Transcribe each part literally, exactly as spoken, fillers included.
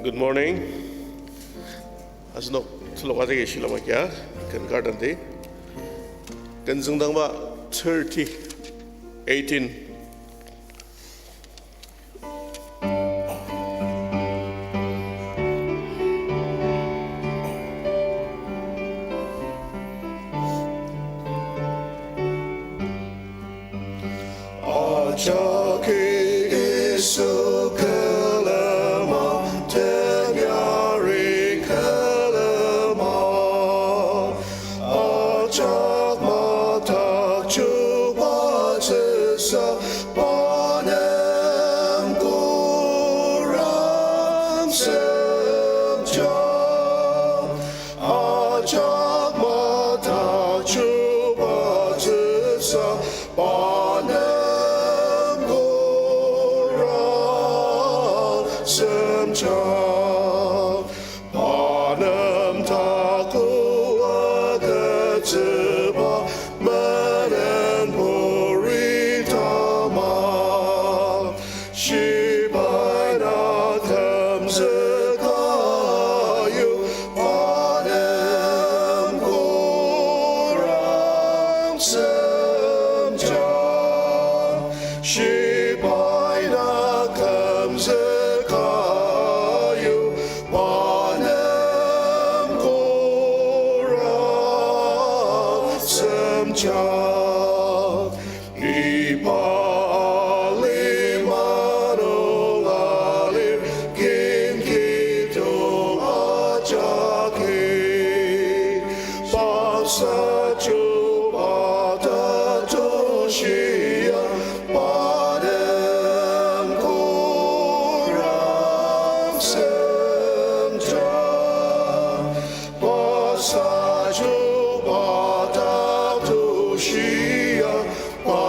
Good morning. Asenok telok ajaki shilem agia, ken garden day. Ken züngdangba thirty, eighteen. Ajaki Yisu külema, tenyari külema. Ajak madak chubatsüsa, pa nem kurang semja. Ajak madak chubatsüsa, pa nem kurang semja. Pa nem takoa agütsüba, menen puri tama. Shibai na kümzüka yu, pa nem kurang semja. Shibai na kümzüka yu, pa nem kurang semja. Iba alima nung alir, kin kidong ajaki. Basa chuba ta tushia, pa nem kurang semja. Basa chuba ta tushia, pa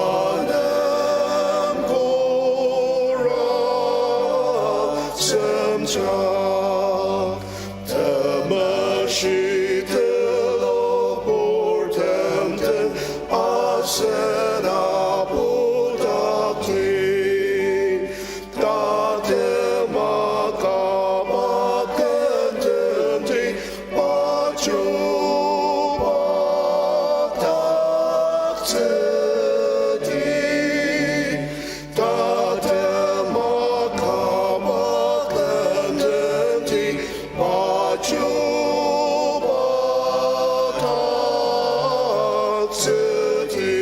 nem kurang semja. Temeshi telok purtem den, asen apudak ti. Tatema kaba kententi, pa chuba daktsüdi. Tatema kaba kententi, pa chuba daktsüdi.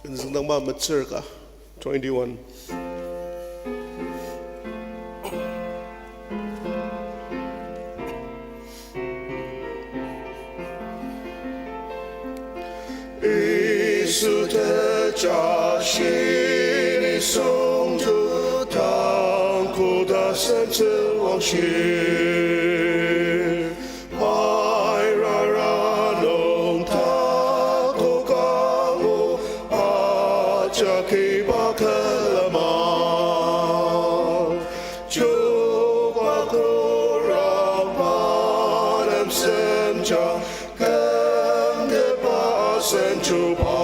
Ken züngdangba metsür ka, twenty-one. Yisu tejashi nisung tu, tang koda sentsü wangshi. Airara nung takokango, ajak iba külema. Chuba kurang pa nem semja, kümdakba sen chuba.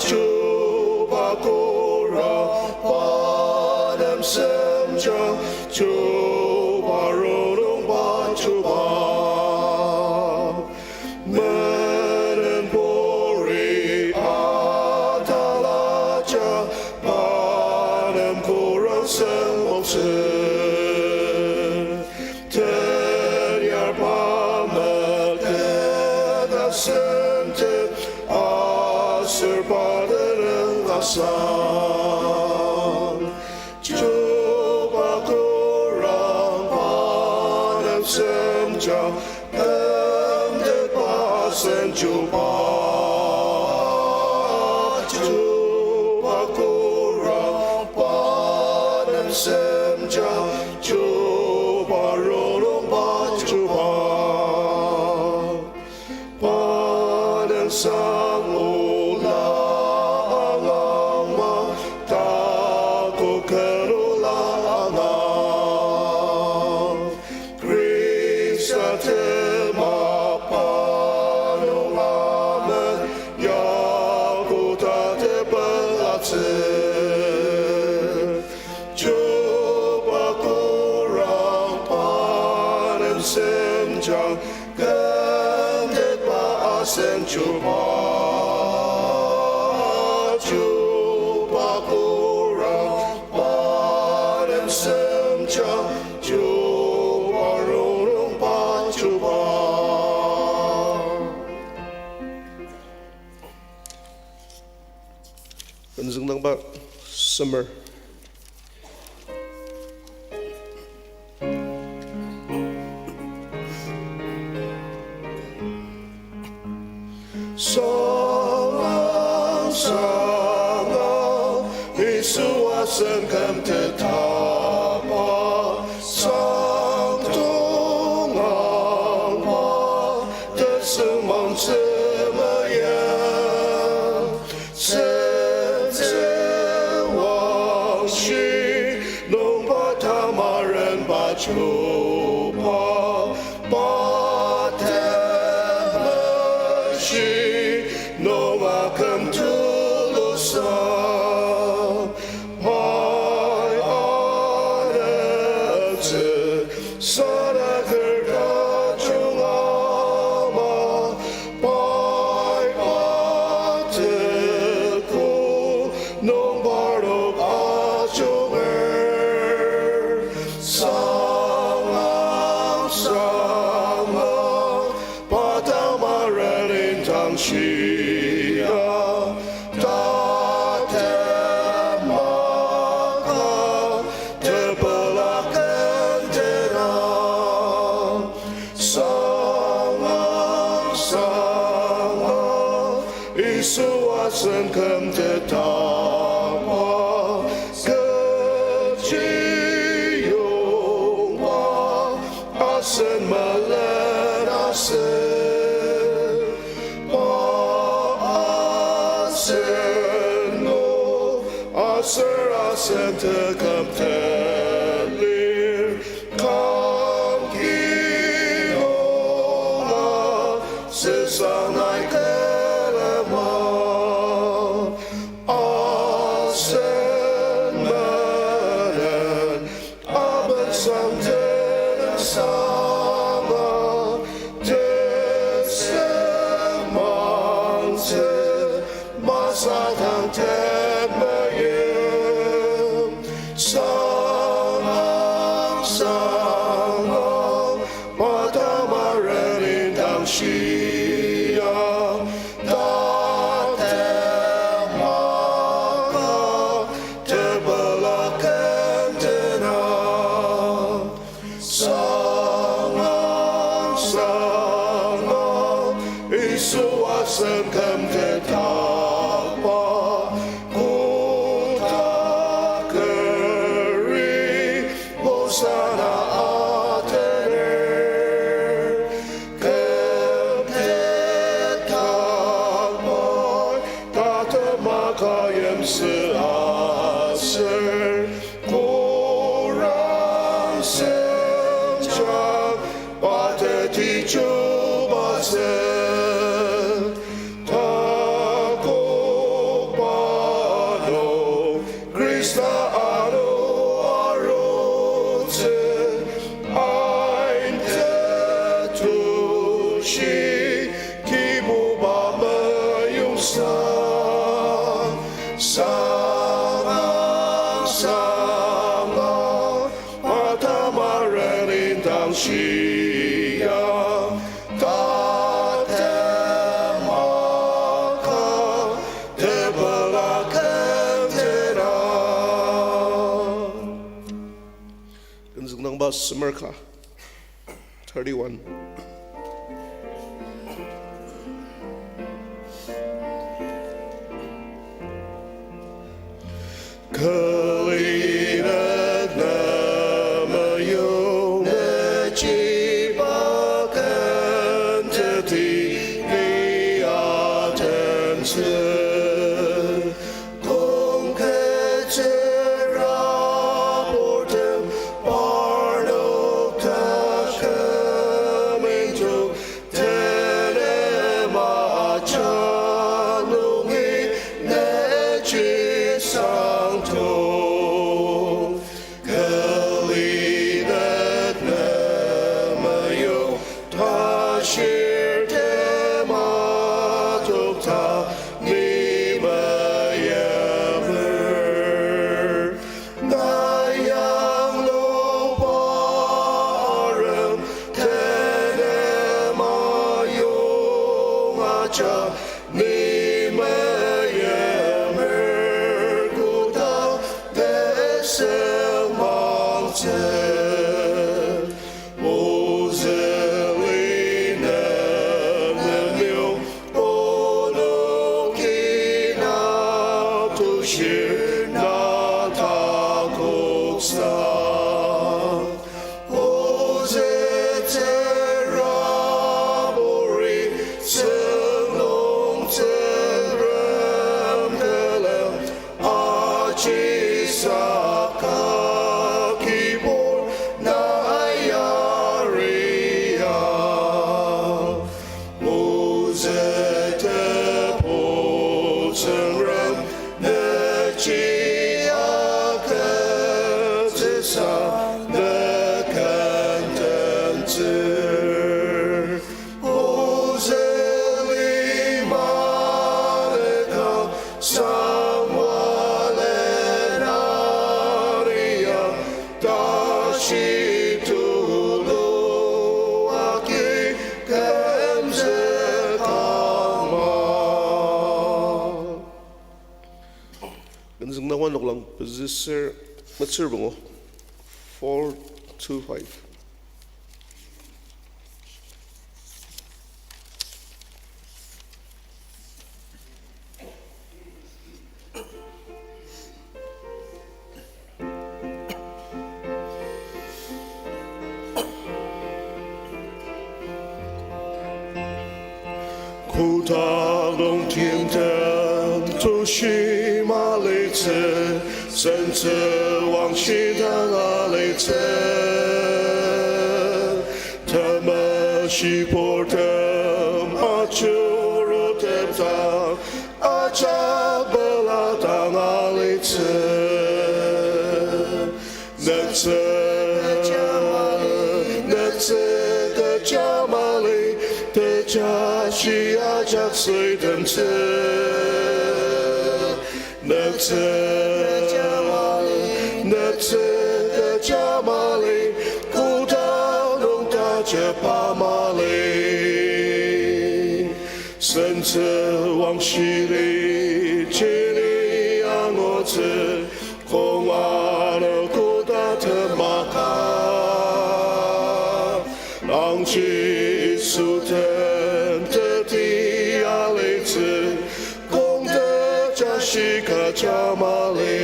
Chuba kurang pa nem semja, chuba rongnungba chuba. Menen puri atalaja, pa nem kurang senoktsü. Tenyar pa meketa sente, aser pa tenüng asang. Chuba kurang pa nem semja, kümdakba sen chuba. Chuba kurang pa nem semja, chuba rongnungba chuba. Pa nem sang ola angang ma, tako ken ola angang. Khrista tema pa nung amen, yako Semja chuba rongrongba chuba. Tenzüngdangba semer. Sanga, sanga, Yisu asen küm tetaba, sangdong angba, tesüngmang temeya. Sentsü wangshi nungba tamaren bachuba, pa temeshi nung aküm tulusa. Pai aneptsü sanaker tajung ama, pai pateku nung parnok ajunger. Sanga, sanga, pa tamaren indang shia, tatemaka tepelaken tena. Sanga, sanga, Yisu asen küm tetaba, kechiyongba asen melen asen, pa asen o, aser asen teküm telir, kangki nunga sesa nai külema. Asen menen aben sangten sanga, tesem mangtsü masatang temeyim. Sanga, sanga, pa tamaren indang shia, tatemaka tepelaken tena. Sanga, sanga, Yisu asen küm tetaba, kotak keri Hosanna atener. Küm tetaba, tatemaka yimsü aser, kurang senjang pa teti chubatsü. Takokba nung Khrista ano arutsü, ain tetushi Kibuba meyongsa. Sanga, sanga, pa tamaren indang shia, tatemaka tepelaken tena. Tenzüngdangba semer ka, thirty-one. Kü linet na meyong, nechiba ken teti ni atentsü. Kong ketsüra purtem parnok taküm intuk, tenema ajak nungi nechi sangto. Ozüli nü nümiok onokina tushir na takoksa. Ozü tsüraburi tsünung tsüngrem külem aji saka kibur na yaria. Ozü Tebu Tsüngrem, nüji agütsüsa nü kendentsür. Ozü lima nüka sangwalen aria, tashi tulu agi kümzükangma. Künzüng nawan noklang pezü ser metsür pungu, four two five. Kotak nung timtem tushi malitsü, sentsü wangshi dang alitsü. Temeshi purtem achurutepdang, ajak pela dang alitsü. Nüktsü, nüktsü kecha mali, tejashi ajak süitemtsü. Nüktsü, nüktsü kecha mali, kotak nung tajepa mali. Sentsü wangshili chini angutsü, kong ano kotak temaka. Angji Yisu tem teti alitsü, kong tejashi kecha mali.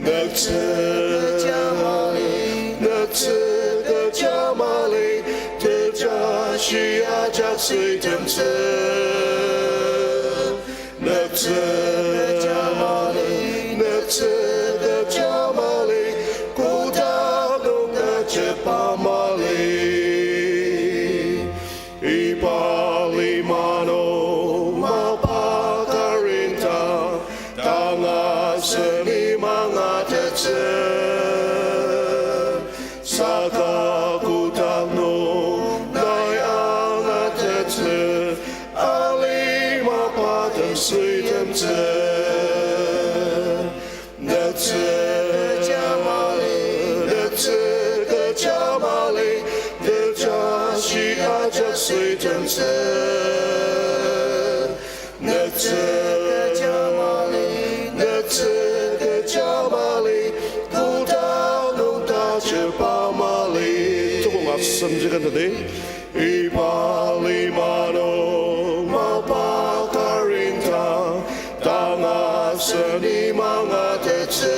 Nüktsü, nüktsü kecha mali, tejashi ajak süitemtsü. Nüktsü, nüktsü kecha mali, kotak nung tajepa mali. Iba lima nung mapa karinta, tanga seni mangatettsü. Saka kotak nung nai angatettsü, alima patem süitemtsü. Nüktsü, nüktsü kecha mali, tejashi ajak süitemtsü. Nüktsü, nüktsü kecha mali, kotak nung tajepa mali. Tukong asem jikan tadi. Iba lima nung mapa karinta, tanga seni mangatettsü.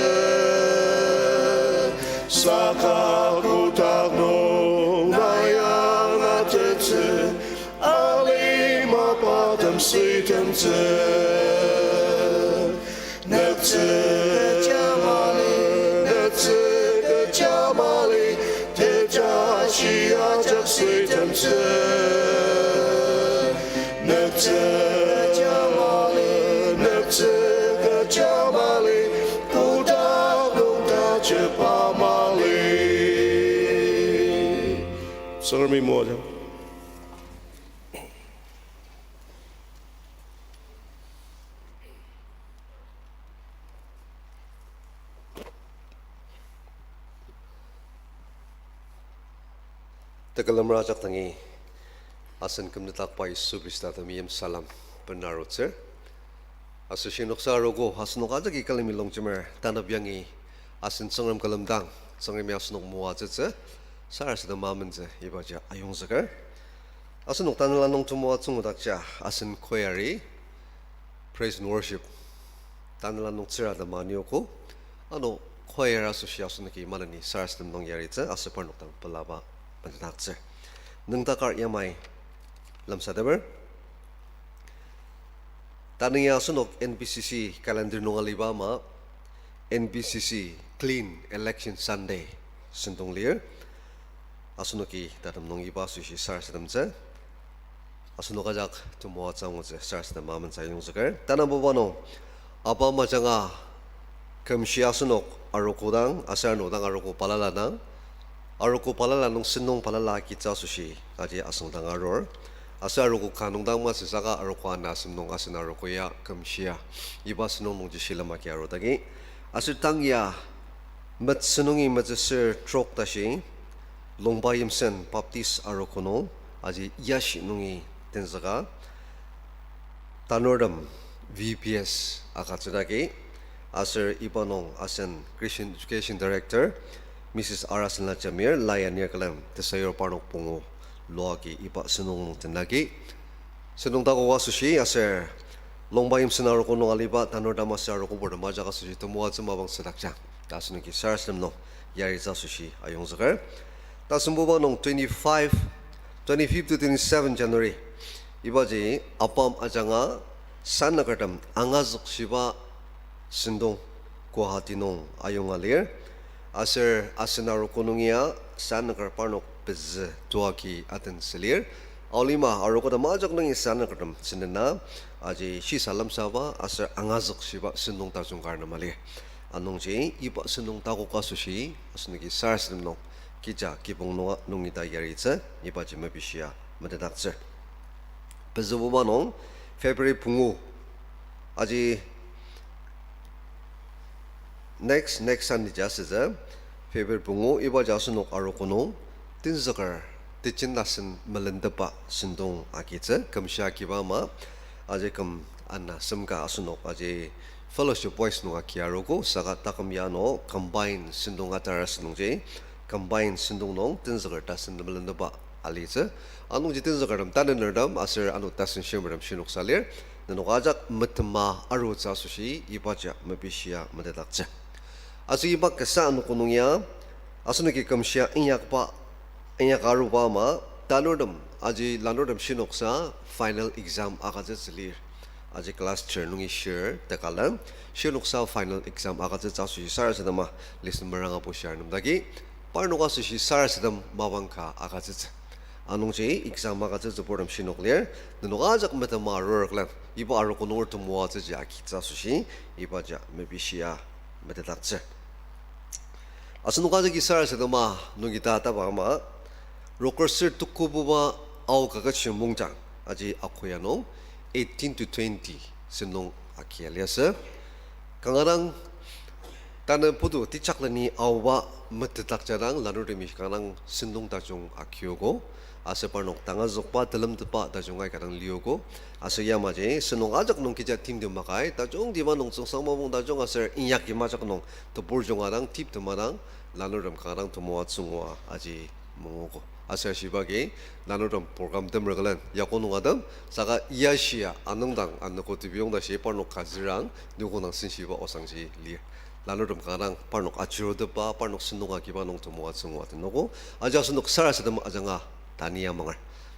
Saka kotak nung nai angatettsü, alima patem süitemtsü. Nüktsü kecha mali, nüktsü kecha mali, tejashi ajak süitemtsü. Nüktsü kecha mali, nüktsü kecha mali, kotak nung tajepa mali. Tsüngremi moajang. Tekülemer ajak dangi asen kümdakba Yisu Khrista temeim salem benarutsür. Asoshi noksa arogo asenok ajaki külemi longjemer tanep yangi Asen Tsüngrem külemdang, Tsüngremi asenok moatsütsü, sarasadema amentsü ibaji ayongzüker. Asenok tanela nung temoatsü ngudakja, asen choir-i, praise and worship, tanela nung tsüratema aniogo, ano choir asoshi asenoki maneni sarasadem nung yaritsü, aser parnok dang pelaba metetdaktsür. Nüngdakar yamai lemsateper. Tanü ya asenok N B C C calendar nung aliba ama, N B C C Clean Election Sunday sentong lir. Asenoki tatem nung iba asoshi sarasademtsü. Asenok ajak temoatsü angutsü sarasadema amentsü ayongzüker. Tanabuba nung, apa majanga kümshi asenok arogo dang, aser ano dang arogo balala dang, arogo balala nung sentong balala agitsü asoshi aji asüngdang arur. Aser arogo ka nung dang masü saka arogo ana asem nung asen arogo ya kümshi ya iba sentong nungji shilem agi arudagi. Aser tang ya metsü nungi metsüsür trok tashi, Longba Yimsen Baptist arogo nung, aji yashi nungi tenzüka, tanurtem V B S agütsüdagi, aser iba nung asen Christian Education Director, Missus Arasenla Jamir, lai anir külem tesayur parnok pungu luagi iba sentong nung tenzüka. Sentong takok asoshi aser Longba Yimsen arogo nung aliba tanurtem aser arogobur tem ajak asoshi temoatsü mapang sadakjang ta asenoki sarasadem nung yaritsü asoshi ayongzüker. Tasembuba nung twenty-five, twenty-fifth to twenty-seven January, ibaji ABAM ajanga sanakertem angazükshiba sentong Guwahati nung ayonga lir. Aser asen arogo nung ya sanaker parnok pezü tuaki atensü lir. Aolima arogo tem ajak nungi sanakertem sendena, aji shisa lemsaba aser angazükshiba sentong tajung kar nem alir. Anungji iba sentong takok asoshi asenoki sarasadem nung kija kibong nunga nungi ta yaritsü ibaji mepishia metetdaktsür. Pezübuba nung February pungu, aji next, next Sunday ji asütsü, February pungu, ibaji asenok arogo nung tenzüker tejen tasen melenteba sentong agitsü, kümshi agiba ama, aji küm ana semka asenok aji fellowship wise nung agi arogo, saka taküm ya ano combine sentong atar asünungji, combine sentong nung tenzüker tasen melenteba alitsü. Anungji tenzükertem tanenertem aser ano tasen shimertem shinoksa lir. Nenok ajak metema arutsü asoshi ibaji mepishia metetdaktsür. Aser iba kasa anogo nung ya, asenoki kümshia inyakba, inyak aruba ama, tanurtem, aji lanurtem shinoksa final exam agütsütsü lir. Aji class ter nungi shir tekala, shinoksa final exam agütsütsü asoshi sarasadema lesson meranga bushia nemdagi, parnok asoshi sarasadem mapang ka agütsütsü. Anungji exam agütsütsüburtem shinok lir, nenok ajak metema arur külen, iba arogo nunger temoatsüji agitsü asoshi, ibaji mepishia metetdaktsür. Asenok ajaki sarasadema nungi ta taba ama, Rokoser tukububa ao kaket shimung jang, aji akoya nung eighteen to twenty sentong agia liasü. Kanga dang tanü putu tejakleni aoba metetdakjadang lanurtemi kanga dang sentong tajung agiogo. Aser parnok tangazükba telemtetba tajung aika dang liogo. Aser yamaji sentong ajak nung kecha timtem makai, tajungtiba nung tsüngsang mapang tajung aser inyaki majak nung tebur junga dang tiptema dang lanurtem kanga dang temoatsü ngua aji manguogo. Aser shibagi lanurtem program temer külen yako nung atem, saka yashia anüngdang anogo tebiyong tashi parnok kazürang nukong dang senshiba osangji lir. Lanurtem kanga dang parnok ajurutepba, parnok sentong agiba nung temoatsü ngua tenogo. Aji asenok sarasadem ajanga tani amanger.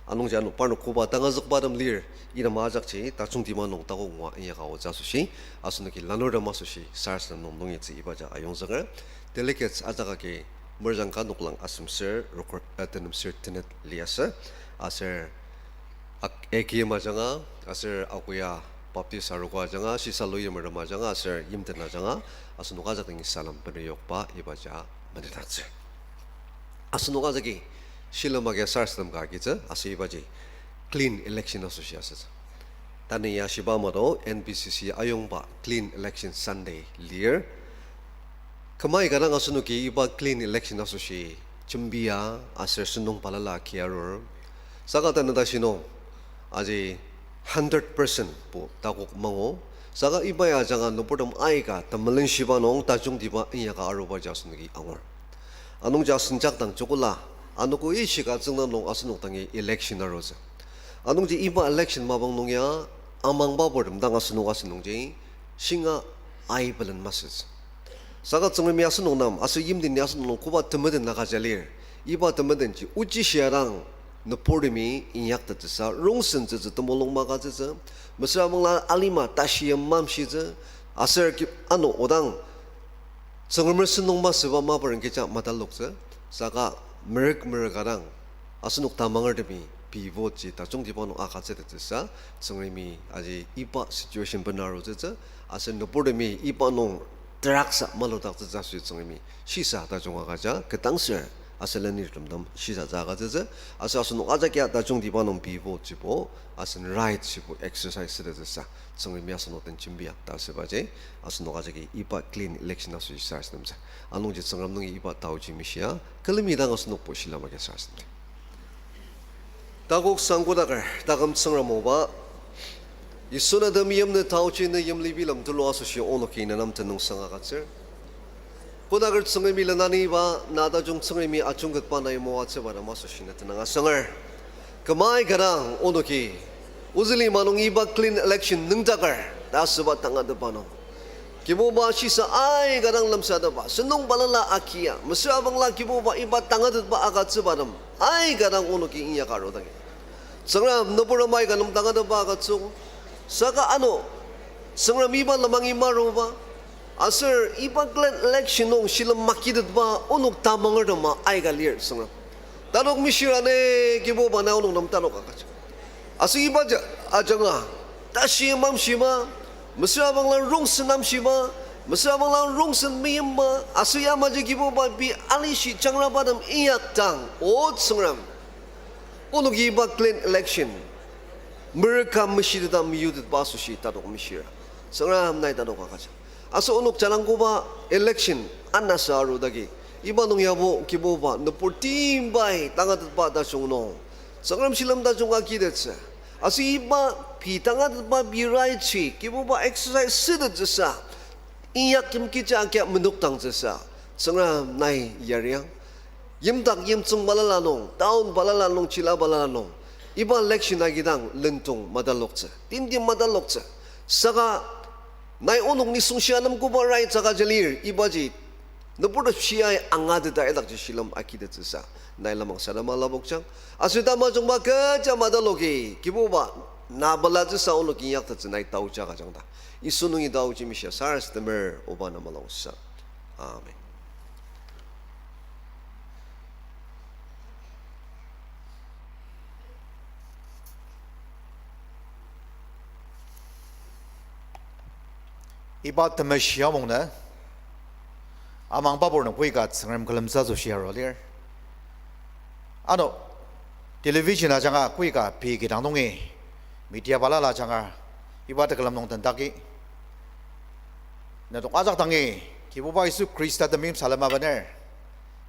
Anungji ano parnok koba tangazükba tem lir, item ajakji tajungtiba nung takok ngua inyaka aotsü asoshi, asenoki lanurtem asoshi sarasadem nung nungitsü ibaji ayongzüker. Delegates ajak agi merjang ka noklang asemser rokor, eh, tenemser tenet liasü. Aser ak-, A K M ajanga, aser akoya Baptist arogo ajanga, shisa luyimer tem ajanga, aser yimten ajanga, asenok ajak dangi salem beneyokba ibaji metetdaktsür. Asenok ajaki shilem agi sarasadem ka agitsü, aser ibaji clean election asoshi asütsü. Tanü ya shiba ama do N B C C ayongba Clean Election Sunday lir. Kümai kanga dang asenoki iba clean election asoshi jembia aser sentong balala agi arur. Saka tanü tashi nung aji hundred percent bo takok mangu, Saka iba ya ajanga nüburtem aika temelenshiba nung tajungtiba inyaka arubaji asenoki angur. Anungji asen jakdang jokula, anogo ishika tsüngda nung asenok dangi election arutsü. Anungji iba election mapang nung ya amangba purtem dang asenok asenungji shinga aibelen masütsü. Saka Tsüngremi asenok nem aser yimteni asenok nung koba temeten agüja lir, iba temetenji ochi shia dang nüburtemi inyaktettsüsa rongsen tsütsü temulung magütsütsü, mesüra bangla alima tashi ya mamshitsü, aser ki-, ano odang Tsüngremer sentong masüba maparen kecha mataloktsü, saka merük merük adang asenok tamangertemi pei vote ji tajungtiba nung agütsütettsüsa, Tsüngremi aji iba situation bena arutsütsü, aser nüburtemi iba nung teraksa maludaktsütsü asoshi Tsüngremi shisa tajung agüja ketdangser aser lenirtem nem shisatsü agütsütsü, aser asenok ajak ya tajungtiba nung pei vote jibo asen right jibo exercise sütettsüsa Tsüngremi asenok den jembiang ta asübaji, asenok ajaki iba clean election asoshi sarasademtsü. Anungji Tsüngrem nungi iba taoji mishia, külemi dang asenokbo shilem agi sarasademtsü. Takok sangkodaker, taküm Tsüngrem oba, Yisu na temeim ne taoji ne yimli bilem tulu asoshi onoki ne nem tenüngsang agütsür. Kodaker Tsüngremi lenaniba, na tajung Tsüngremi ajungketba nai moatsüba nem asoshi ne tenüng asanger. Kümai kü dang onoki ozü lima nung iba clean election nüngdaker ta asüba tangatetba nung, Kibuba shisa aika dang lemsatepba, sentong balala akia, mesüra bangla Kibuba iba tangatetba agütsüba nem aika dang onoki inyaka arudangdi. Tsüngrem nüburtem aika nem tangatetba agütsüogo. Saka ano, Tsüngrem iba lemangi maruba, aser iba clean election nung shilem makitetba onok tamangertem aika lir Tsüngrem. Tanok mishira ne Kibuba na onok nem tanok agüja. Aser iba ja-, ajanga, tashi mamshiba, mesüra bangla rongsen amshiba, mesüra bangla rongsen meimba, aser yamaji Kibuba pei alishi jangrabatem inyakdang, O Tsüngrem, onoki iba clean election merüka meshiteta meyutetba asoshi tanok mishira. Tsüngrem nai tanok agüja. Aser onok jalangkoba election anasa arudagi, iba nung yabo Kibuba nübur timbai tangatetba tajung nung, Tsüngrem shilem tajung agitettsü. Aser iba pei tangatetba pei right ji Kibuba exercise sütettsüsa, inyakyim kecha akia menokdangtsüsa, Tsüngrem nai yariang. Yimdak yimtsüng balala nung, town balala nung, chila balala nung, iba election agidang lendong mataloktsü, timtem mataloktsü. Saka nai onok nisung shia nem koba right saka jalir, ibaji nüburtem shiai angateta idakji shilem agitettsüsa, nai lenmang sadema lapokjang. Aser tamajungba kecha mataloki, Kibuba, na belatsüsa onok inyaktettsü nai taoja agüjang ta, Yisu nungi taoji mishia sarasademer, oba na mulungsa. Amen. Iba temeshi amung nü, amang babur nung koika Tsüngrem külemtsü asoshi arua lir. Ano, television ajanga koika pei kidang nungi, media balala ajanga, iba tekülem nung tendaki, netok ajak dangi, Kibuba Yisu Khrista temeim salem abener,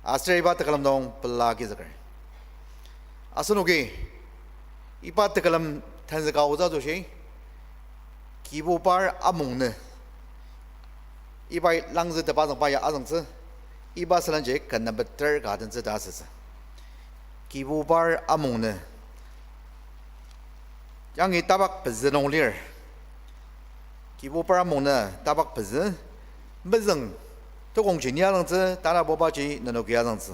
aser iba tekülem nung pela agizüker. Asenoki, iba tekülem tenzüka aotsü asoshi, Kibubar amung nü, ibai langzütepa azüngba ya azüngtsü, iba sülenji ken number ter ka tentsü ta asütsü. Kibubar amung nü. Yangi tapak pezü nung lir. Kibubar amung nü tapak pezü, mezüng, tukongji ni azüngtsü, tanabubaji nenoki azüngtsü.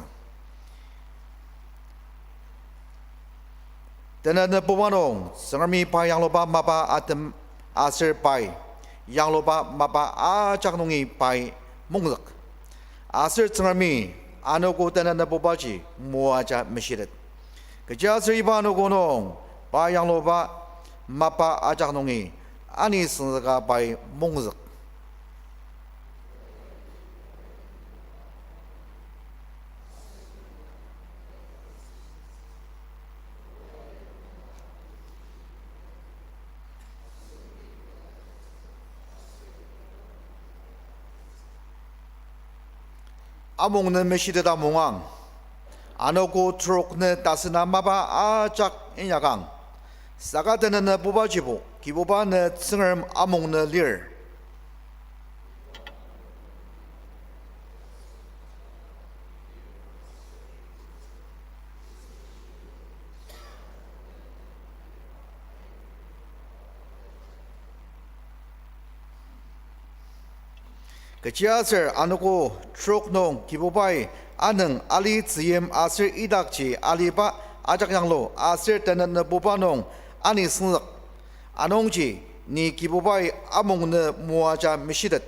Tenünepuba nung, Tsüngremi pa yangluba mapa atem aser pai, yangluba mapa ajak nungi pai mongzük. Aser Tsüngremi anogo tenünepubaji moaja meshitet. Kechiaser iba anogo nung, pa yangluba mapa ajak nungi ani süngzüka pai mongzük. Amung nü meshiteta mungang, anogo trok nü tasüna mapa ajak inyakang, Saka tenetnepubajibo, Kibuba ne Tsüngrem amung nü lir. Kechiaser anogo trok nung Kibubai anüng alitsüyim aser idakji aliba ajak yanglu aser tenetnepuba nung anisüngzük. Anungji ni Kibubai amung nü moaja meshitet.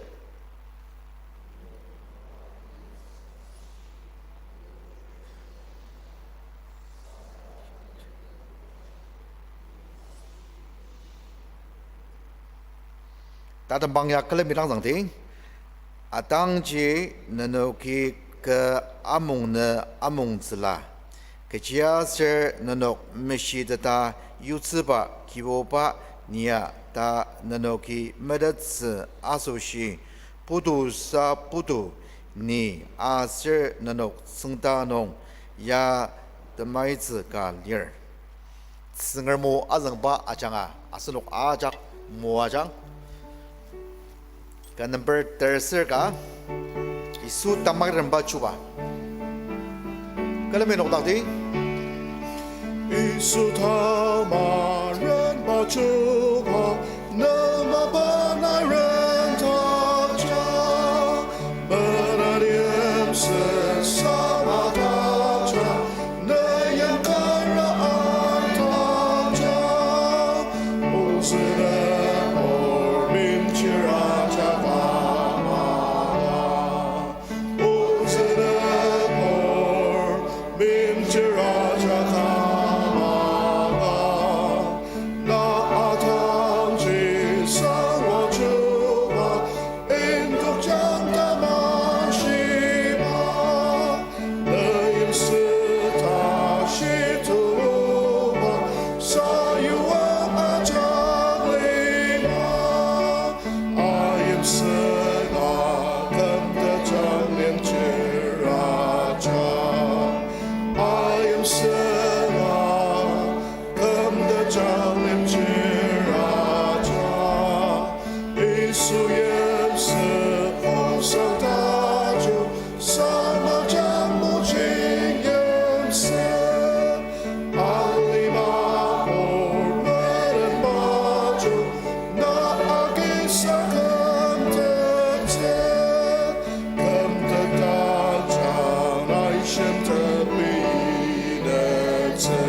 Tatembang ya külemi langzangdi. Atangji nenoki kü amung nü amungtsüla. Kechiaser nenok meshiteta yutsüba Kibuba nia ta nenoki metettsü asoshi putu sa putu ni aser nenok tsüngda nung ya temaitsü ka lir. Tsüngrem o azüngba ajanga asenok ajak moajang. Ka number terser ka, Yisu tamarenba chuba. Külemi nokdakdi. Yisu tamarenba chuba, ne mapa nai rendakja, benayimsü samadakja, ne yangkara adakja, ozüna or minchir ajak amanga. Ozüna or minchir ajak amanga. Na atangji sangwa chuba, indokjang tamashiba. Nayimsü tashi tuba, sayua ajak lima. Ayimsüla kümdajang limchir ajak. Ayimsüla kümdajang limchir ajak. Yisu yimsü kongsang tajung, samajang mojing yimsü. Alima or meren majung, na agisa kümtettsü. Kümtetdakjang nai shimtem bilettsü.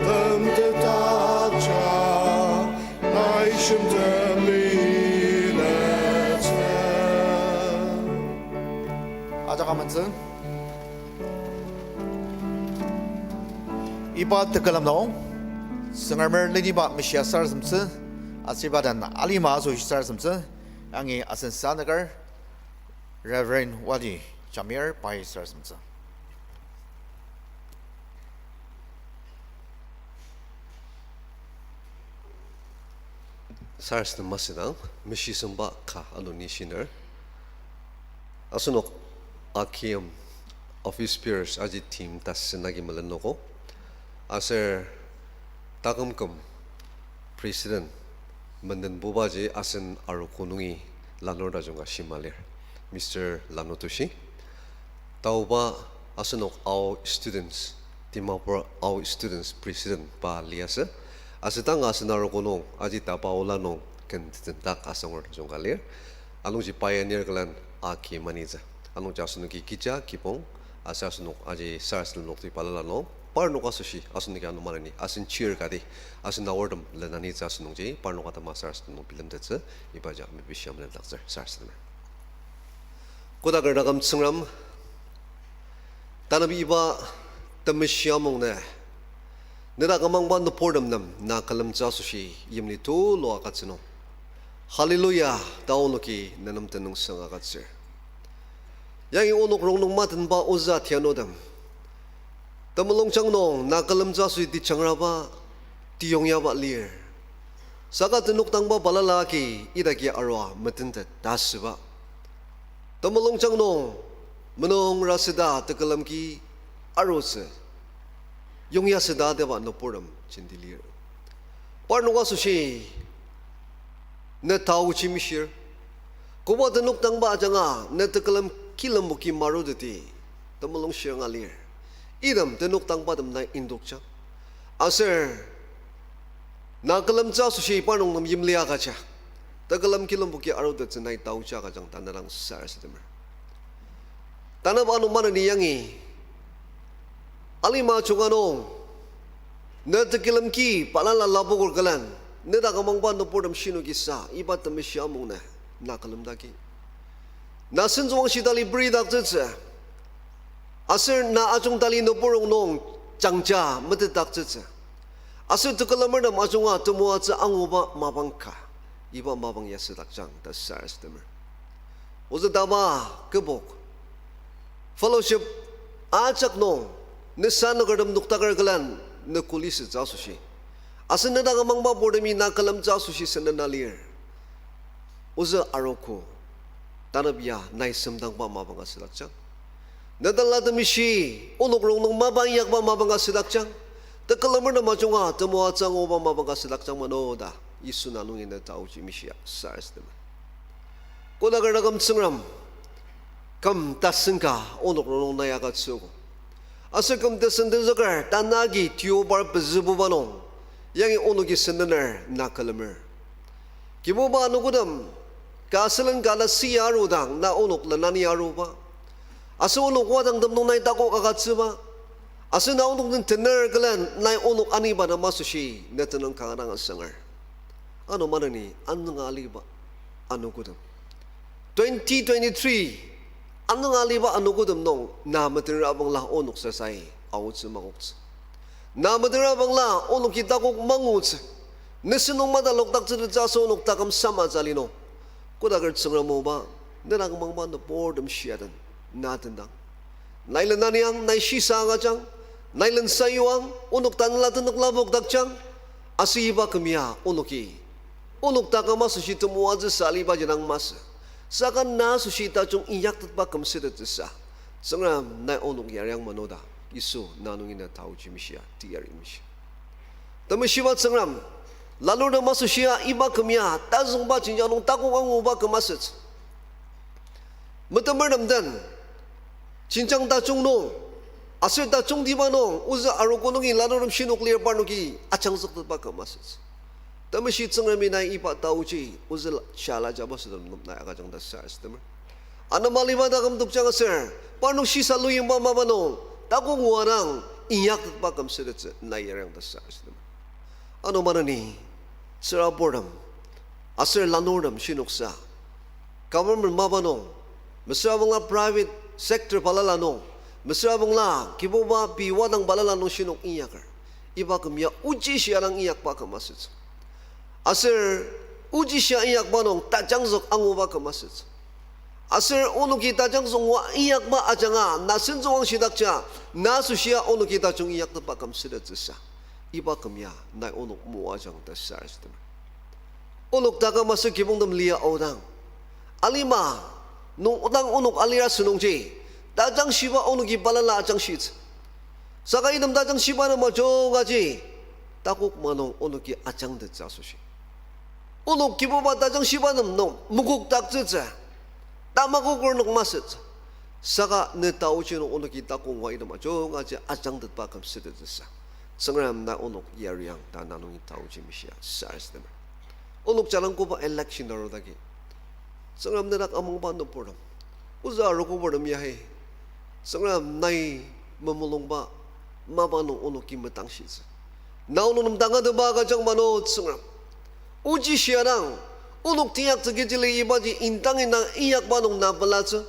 Kümtetdakjang nai shimtem bilettsü. Ajak amentsü. Iba tekülem nung, Tsüngremer leniba meshia sarasademtsü, aser iba den alima asoshi sarasademtsü, yangi asen sanüker, Reverend Wadi Jamir pai sarasademtsü. Sarasadem masüdang, meshisengba ka ano ni shiner. Asenok A K M office bearers aji team tasen agi melenogo. Aser taküm küm president mendenbubaji asen arogo nungi lanur tajung ka shima lir, Mister Lanu Toshi. Taoba asenok Ao students, Dimapur Ao students president pa liasü. Aser tanga asen arogo nung aji tapa ola nung ken tetendak asangur tajung ka lir. Anungji pioneer külen aki manitsü. Anungji asenoki kija kibong, aser asenok aji sarasadem lokti balala nung, parnok asoshi asenoki ano maneni, asen chair kati, asen aortem lenanitsü asenokji, parnok atema sarasadem nung bilemtettsü, ibaji mepishi melemdaktsür sarasademer. Kodaker taküm Tsüngrem, tanü iba temeshi amungnü, ne dak amangba nüburtem nem na külemtsü asoshi yimli tulu agütsü nung, Hallelujah ta onoki nenem tenüngsang agütsür. Yangi onok rongnung matenba ozü tianudem, temulungjang nung na külemtsü asoshi tejangraba, tiyongyaba lir. Saka tenük dangba balala agi idaki arua metentet ta asüba, temulungjang nung menung rasüda tekülem ki arutsü yongya süda teba nüburtem jenti lir. Parnok asoshi ne taochi mishir. Koba tenok dangba ajanga ne tekülem kilemboki maruteti temulung shiranga lir. Item tenok dangbatem nai indokjang. Aser na külemtsü asoshi parnok nem yimli agüja, tekülem kilemboki arutettsü nai taochi agüjang ta ne dang sarasademer. Tanep ano maneni yangi alima junga nung, ne tekülem ki balala lapoker külen, ne dak amangba nüburtem shinoki sa, iba temeshi amungnü na külemdaki. Na sentsüwangshi tali peridaktsütsü. Aser na ajung tali nüburong nung jangja metetdaktsütsü. Aser tekülemertem ajunga temoatsü anguba mapang ka, iba mapang ya südakjang ta sarasademer. Ozü taba kübok fellowship ajak nung, ne sanükertem noktaker külen, ne kuli sütsü asoshi, aser ne dak amangba purtemi na külemtsü asoshi senena lir. Ozü arogo, tanep ya nai semdangba mapang asüdakjang. Ne tanela temeshi onok rongnung mapa inyakba mapang asüdakjang. Tekülemertem ajunga temoatsü anguba mapang asüdakjang mano ta Yisu na nungi ne taochi mishia sarasademer. Kodaker taküm Tsüngrem, küm tasen ka onok rongnung nai agütsüogo. Aser küm tasen tenzüker tanü agi tiobar pezübuba nung, yangi onoki senener na külemer. Kibuba anogotem, ka sülen ka la sia arudang na onok lenani aruba. Aser onok wadangtem nung nai takok agütsüba. Aser na onok den tener külen nai onok aniba na masoshi ne tenüng kanga dang asanger. Ano maneni anünga aliba anogotem, twenty twenty-three anünga aliba anogotem nung na metenra bangla onok sasai aotsü makoktsü. Na metenra bangla onoki takok mangutsü. Nüsü nung matalokdaktsütettsü aser onok taküm samatsü ali nung, kodaker Tsüngrem oba, ne dak amangba nüburtem shia den na tendang. Nai lenaniang, nai shisa agüjang, nai len sayuang, onok tanela tenük lapokdakjang, aser iba küm ya onoki onok taküm asoshi temoatsü sa aliba jinang masü. Saka na asoshi tajung inyaktetba küm sütettsüsa, Tsüngrem nai onok yariang mano ta Yisu na nungi ne taochi mishia teyari mishi. Temeshiba Tsüngrem, lanurtem asoshia iba küm ya tazüngba jenjang nung takok anguba küm asütsü. Metemertem den jenjang tajung nung, aser tajungtiba nung, ozü arogo nungi lanurtem shinük lir parnoki ajangzüktetba küm asütsü. Temeshi Tsüngremi nai iba taochi ozü shala jaba sütem nung nai agüjang ta sarasademer. Anema aliba taküm tokjang aser, parnok shisa luyimba mapa nung takok ngua dang inyaktetba küm sütettsü nai yariang ta sarasademer. Ano maneni tsüraburtem aser lanurtem shinoksa, government mapa nung, mesüra bangla private sector balala nung, mesüra bangla Kibuba pei wadang balala nung shinok inyaker, iba küm ya ochi shia dang inyakba küm asütsü. Aser ochi shia inyakba nung tajangzük anguba küm asütsü. Aser onoki tajangzük ngua inyakba ajanga na sentsüwangshidakja, na asoshia onoki tajung inyaktetba küm sütettsüsa, iba küm ya nai onok moajang ta sarasademer. Onok taküm aser kibongtem lia aodang, alima nung odang onok alir asünungji, tajangshiba onoki balala ajangshitsü. Saka item tajangshiba nem ajungaji, takok ma nung onoki ajangtettsü asoshi, onok Kibuba tajangshiba nem nung mokokdaktsütsü, tamakoker nung masütsü. Saka ne taochi nung onoki takok ngua item ajungaji ajangtetba küm sütettsüsa, Tsüngrem nai onok yariang ta na nungi taochi mishia sarasademer. Onok jadang koba election arudagi, Tsüngrem ne dak amangba nüburtem, ozü arogo purtem yahi, Tsüngrem nai memulungba mapa nung onoki metangshitsü. Na onok nem tangatetba agüjang mano Tsüngrem. Ochi shia dang, onok teinyaktsü kechili ibaji indang indang inyakba nung na pelatsü.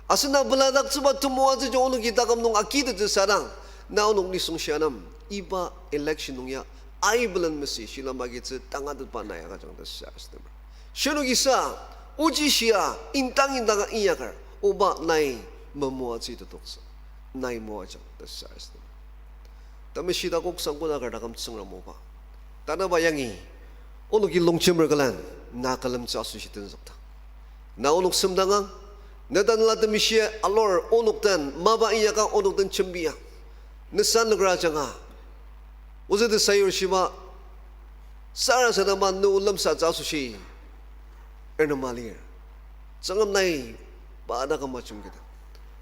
Aser na peladaktsüba temoatsüji onoki taküm nung akitettsü sadang, na onok nisung shia nem iba election nung ya aibelen mesi shilem agitsü tangatetba nai agüjang ta sarasademer. Shinoki sa, ochi shia indang indanga inyaker, oba nai memoatsü tetoktsü, nai moajang ta sarasademer. Temeshi takoksang kodaker taküm Tsüngrem oba, tanaba yangi onoki longjemer külen na külemtsü asoshi tenzükdang, na onok semdangang. Ne tanela temeshi alur onok den mapa inyakang, onok den jembiang. Ne sanüker ajanga ozüdi sayur shiba Sarasadema ne o lemsatsü asoshi, enema lir. Tsüngrem nai pa taküm ajungketa.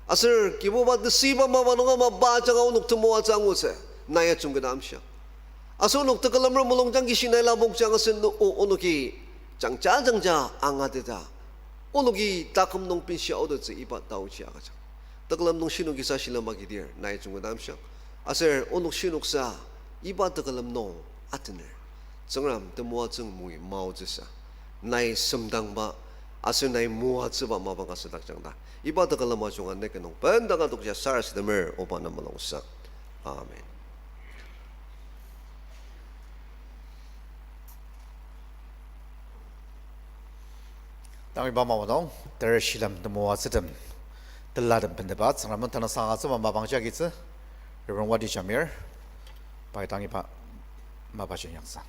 Aser Kibuba tesüiba mapa nung ama pa ajanga onok temoatsü angutsü, nai ajungketa amshiang. Aser onok tekülemrem mulungjang kishi nai lapokjang aser ne o onoki jangja jangja angateta. Onoki taküm nung benshia aotettsü iba taoji agüjang. Tekülem nung shinoki sa shilem agidir, nai jungketa amshiang. Aser onok shinoksa iba tekülem nung atener. Tsüngrem temoatsü ngumui maotsüsa. Nai semdangba, aser nai moatsüba mapang ka südakjang ta. Iba tekülem ajunga neke nung bendanga tokja sarasademer oba na mulungsa. Amen. Tang iba mapang nung, ter shilem temoatsütem, telatem bendeba, Tsüngrem tenüngsang agütsüba mapang jagi tsü, Reverend Wadi Jamir, pai tang iba mapa jagi yaksa.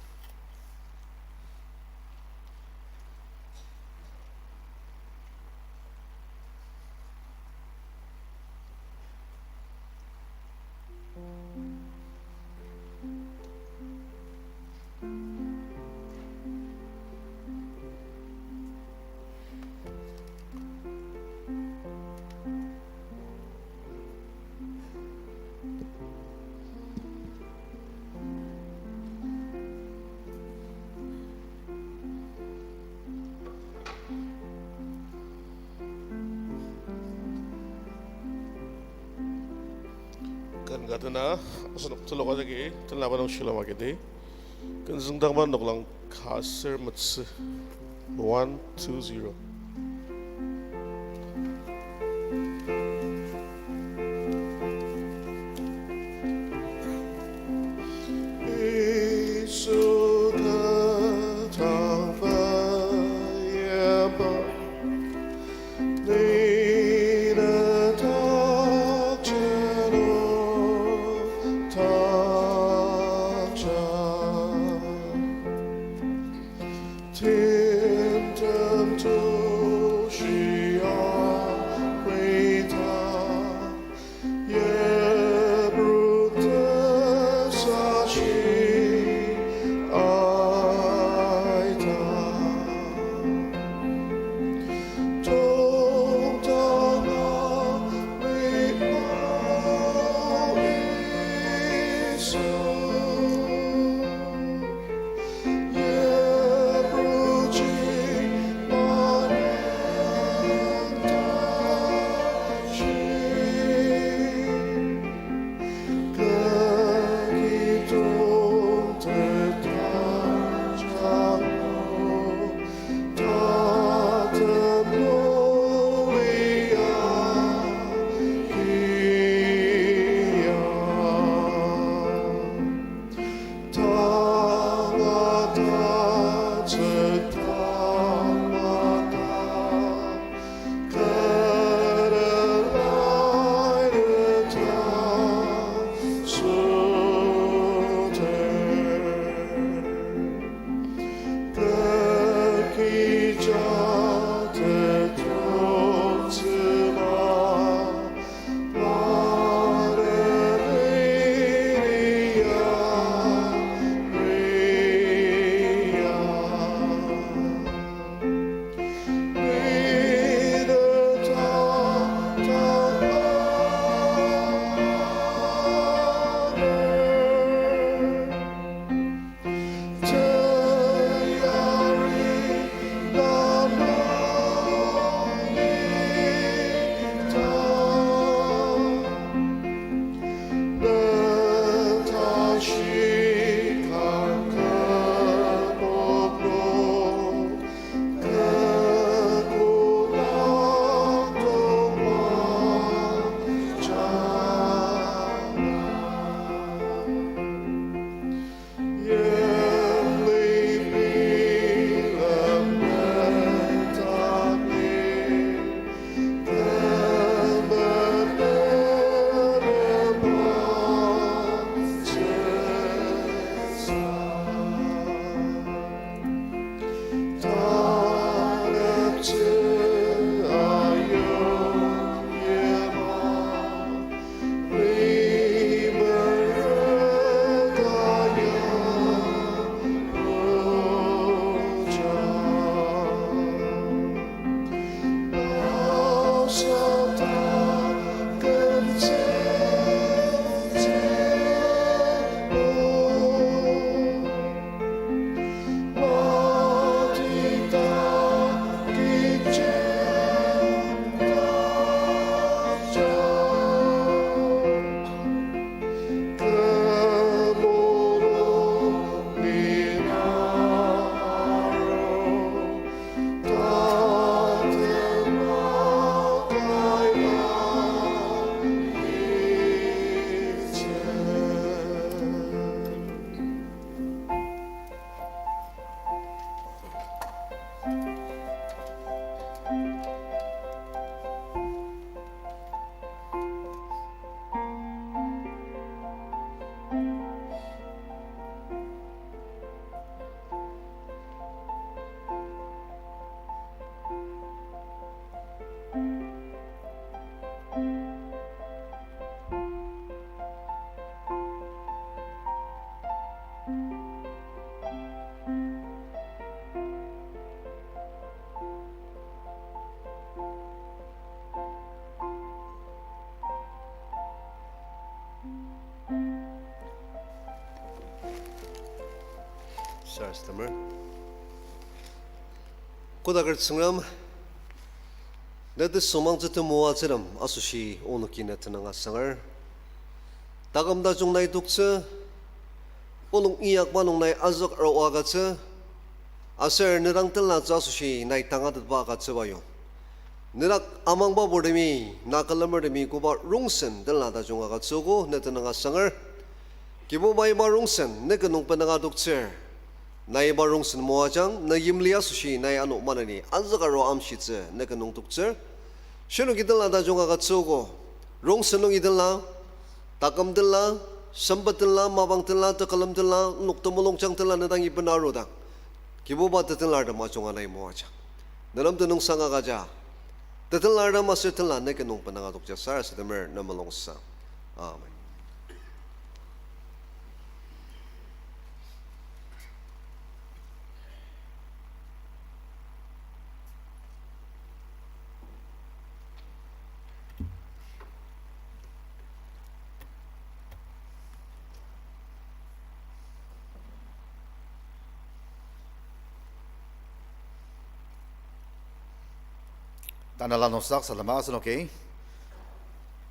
Ken ka tena, asenok telok ajaki, tenlaba nung shilem agidi. Ken züngdangba noklang ka ser metsü. One, two, zero. Sarasademer. Kodaker Tsüngrem, ne tesümangtsü temoatsütem asoshi onoki ne tenüng asanger. Taküm tajung nai toktsü, onok inyakba nung nai azük aru agütsü, aser ne dang tenlatsü asoshi nai tangatetba agütsüba yong. Ne dak amangba purtemi, na külemertemi koba rongsen tenla tajung agütsüogo ne tenüng asanger. Kibuba iba rongsen ne ken nung benanga toktsür. Nai iba rongsen moajang, ne yimli asoshi nai ano maneni azüka ro amshitsü ne ken nung toktsür. Shinoki tenla tajung agütsüogo, rongsen nungi tenla, taküm tenla, sempet tenla, mapang tenla, tekülem tenla, nok temulungjang tenla, ne dangi bena arudang, Kibuba tetenlartem ajunga nai moajang. Nenem tenüngsang agüja, tetenlartem aser tenla ne ken nung benanga tokja sarasademer ne mulungsang. Amen. Tanela noksak salama asenoki.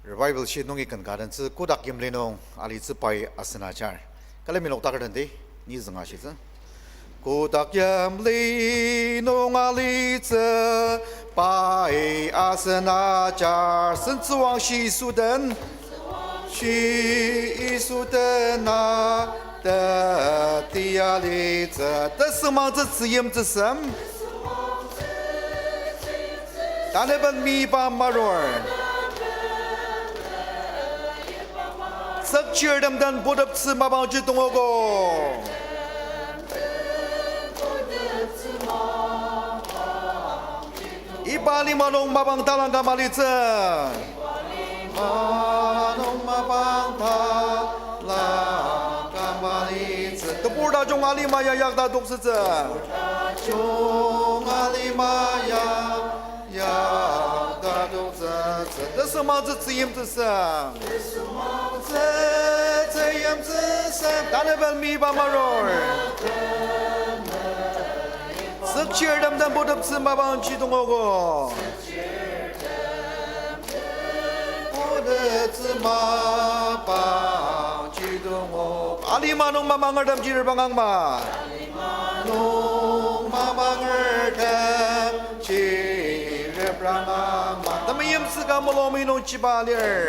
Revival shi nungi ken ka dentsü kotak yimli nung alitsü pai asena jar. Külemi noktaker den di, ni zünga shitsü. Kotak yimli nung alitsü pai asena jar. Sentsüwangshi Yisu den, shi Yisu den na teti alitsü. Tesümangtsü tzüyimtsüsem. Tanaben miba marur. Tsükchirtem den puteptsü mapangji tongogo. Iba lima nung mapang talangka malitsü. Lima nung mapang talangka malitsü. Tebur tajung alima ya yakta toksütsü. Tajung alima ya yakta toksütsü. Tesümangtsü tzüyimtsüsem. Tesümangtsü tzüyimtsüsem. Tanaben miba marur. Tsükchirtem den puteptsü mapangji tongogo. Puteptsü mapangji tongogo. Alima nung mamangertem chirpang angma. Nung mamangertem chirpang angma. Temeim tsüka mulungmi nung chiba lir.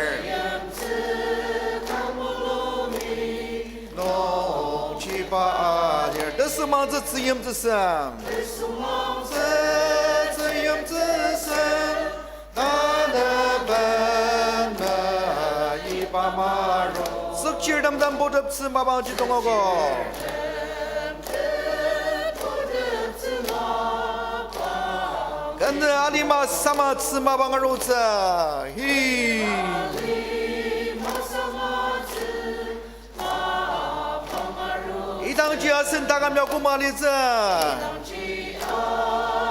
Nung chiba alir. Tesümangtsü tzüyimtsüsem. Tesümangtsü tzüyimtsüsem. Tanaben meiba marur. Tsükchirtem den puteptsü mapangji tongogo. Kende alima samatsü mapang arutsü. Hi. Idangji asen taküm ya koma litsü.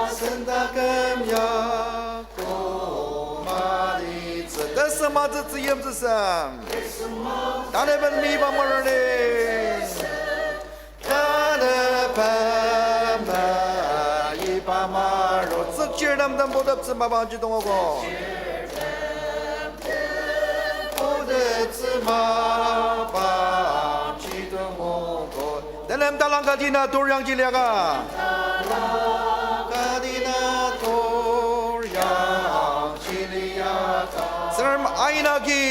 Asen taküm ya koma litsü. Tesümangtsü tzüyimtsüsem. Tanaben miba marur ni. Tanaben meiba marur. Tsükchirtem den puteptsü mapangji tongogo. Puteptsü mapangji tongogo. Tenem talang kati na tur yangji liaka. Kati na tur yangji liaka. Tsüngrem aina agi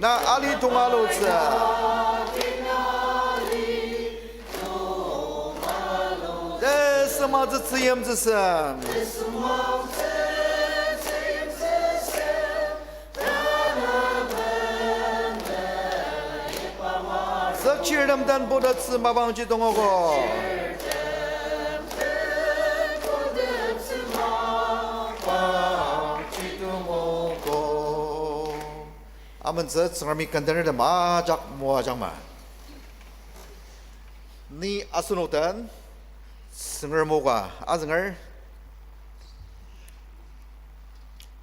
na ali tonga alutsü. Tesümangtsü tzüyimtsüsem. Tsükchirtem den puteptsü mapangji tongogo. Amen tsü Tsüngremi kendenertem ajak moajangma. Ni asenok den Tsüngrem o ka azünger.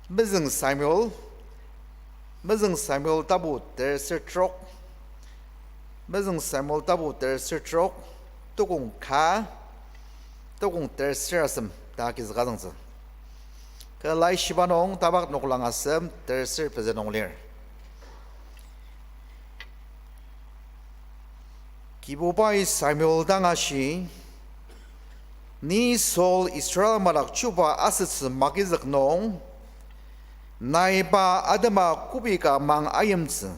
Mezüng Samuel, Mezüng Samuel tapu terser trok, Mezüng Samuel tapu terser trok, tukong ka, Tokong ter sür asem ta agizüka züngtsü. Kü Laishiba nung tapak noklang asem ter sür pezü nung lir. Kibubai Samuel dang ashi, ni Saul Israel madak chuba asütsü magizük nung, nai pa atema kobi ka mang ayimtsü.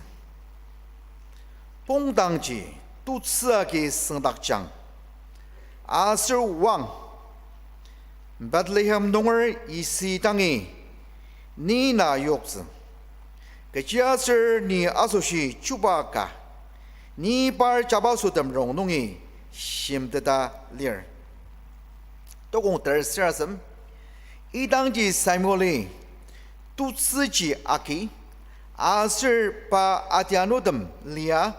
Pongdangji tutsü agi süngdakjang. Aser oang, Bethlehem nunger Yisi dangi ni na yoktsü. Kechiaser ni asoshi chuba ka, ni par jabaso tem rongnungi shimteta lir. Tokong ter sür asem, idangji Samueli tutsüji agi, aser pa atianutem lia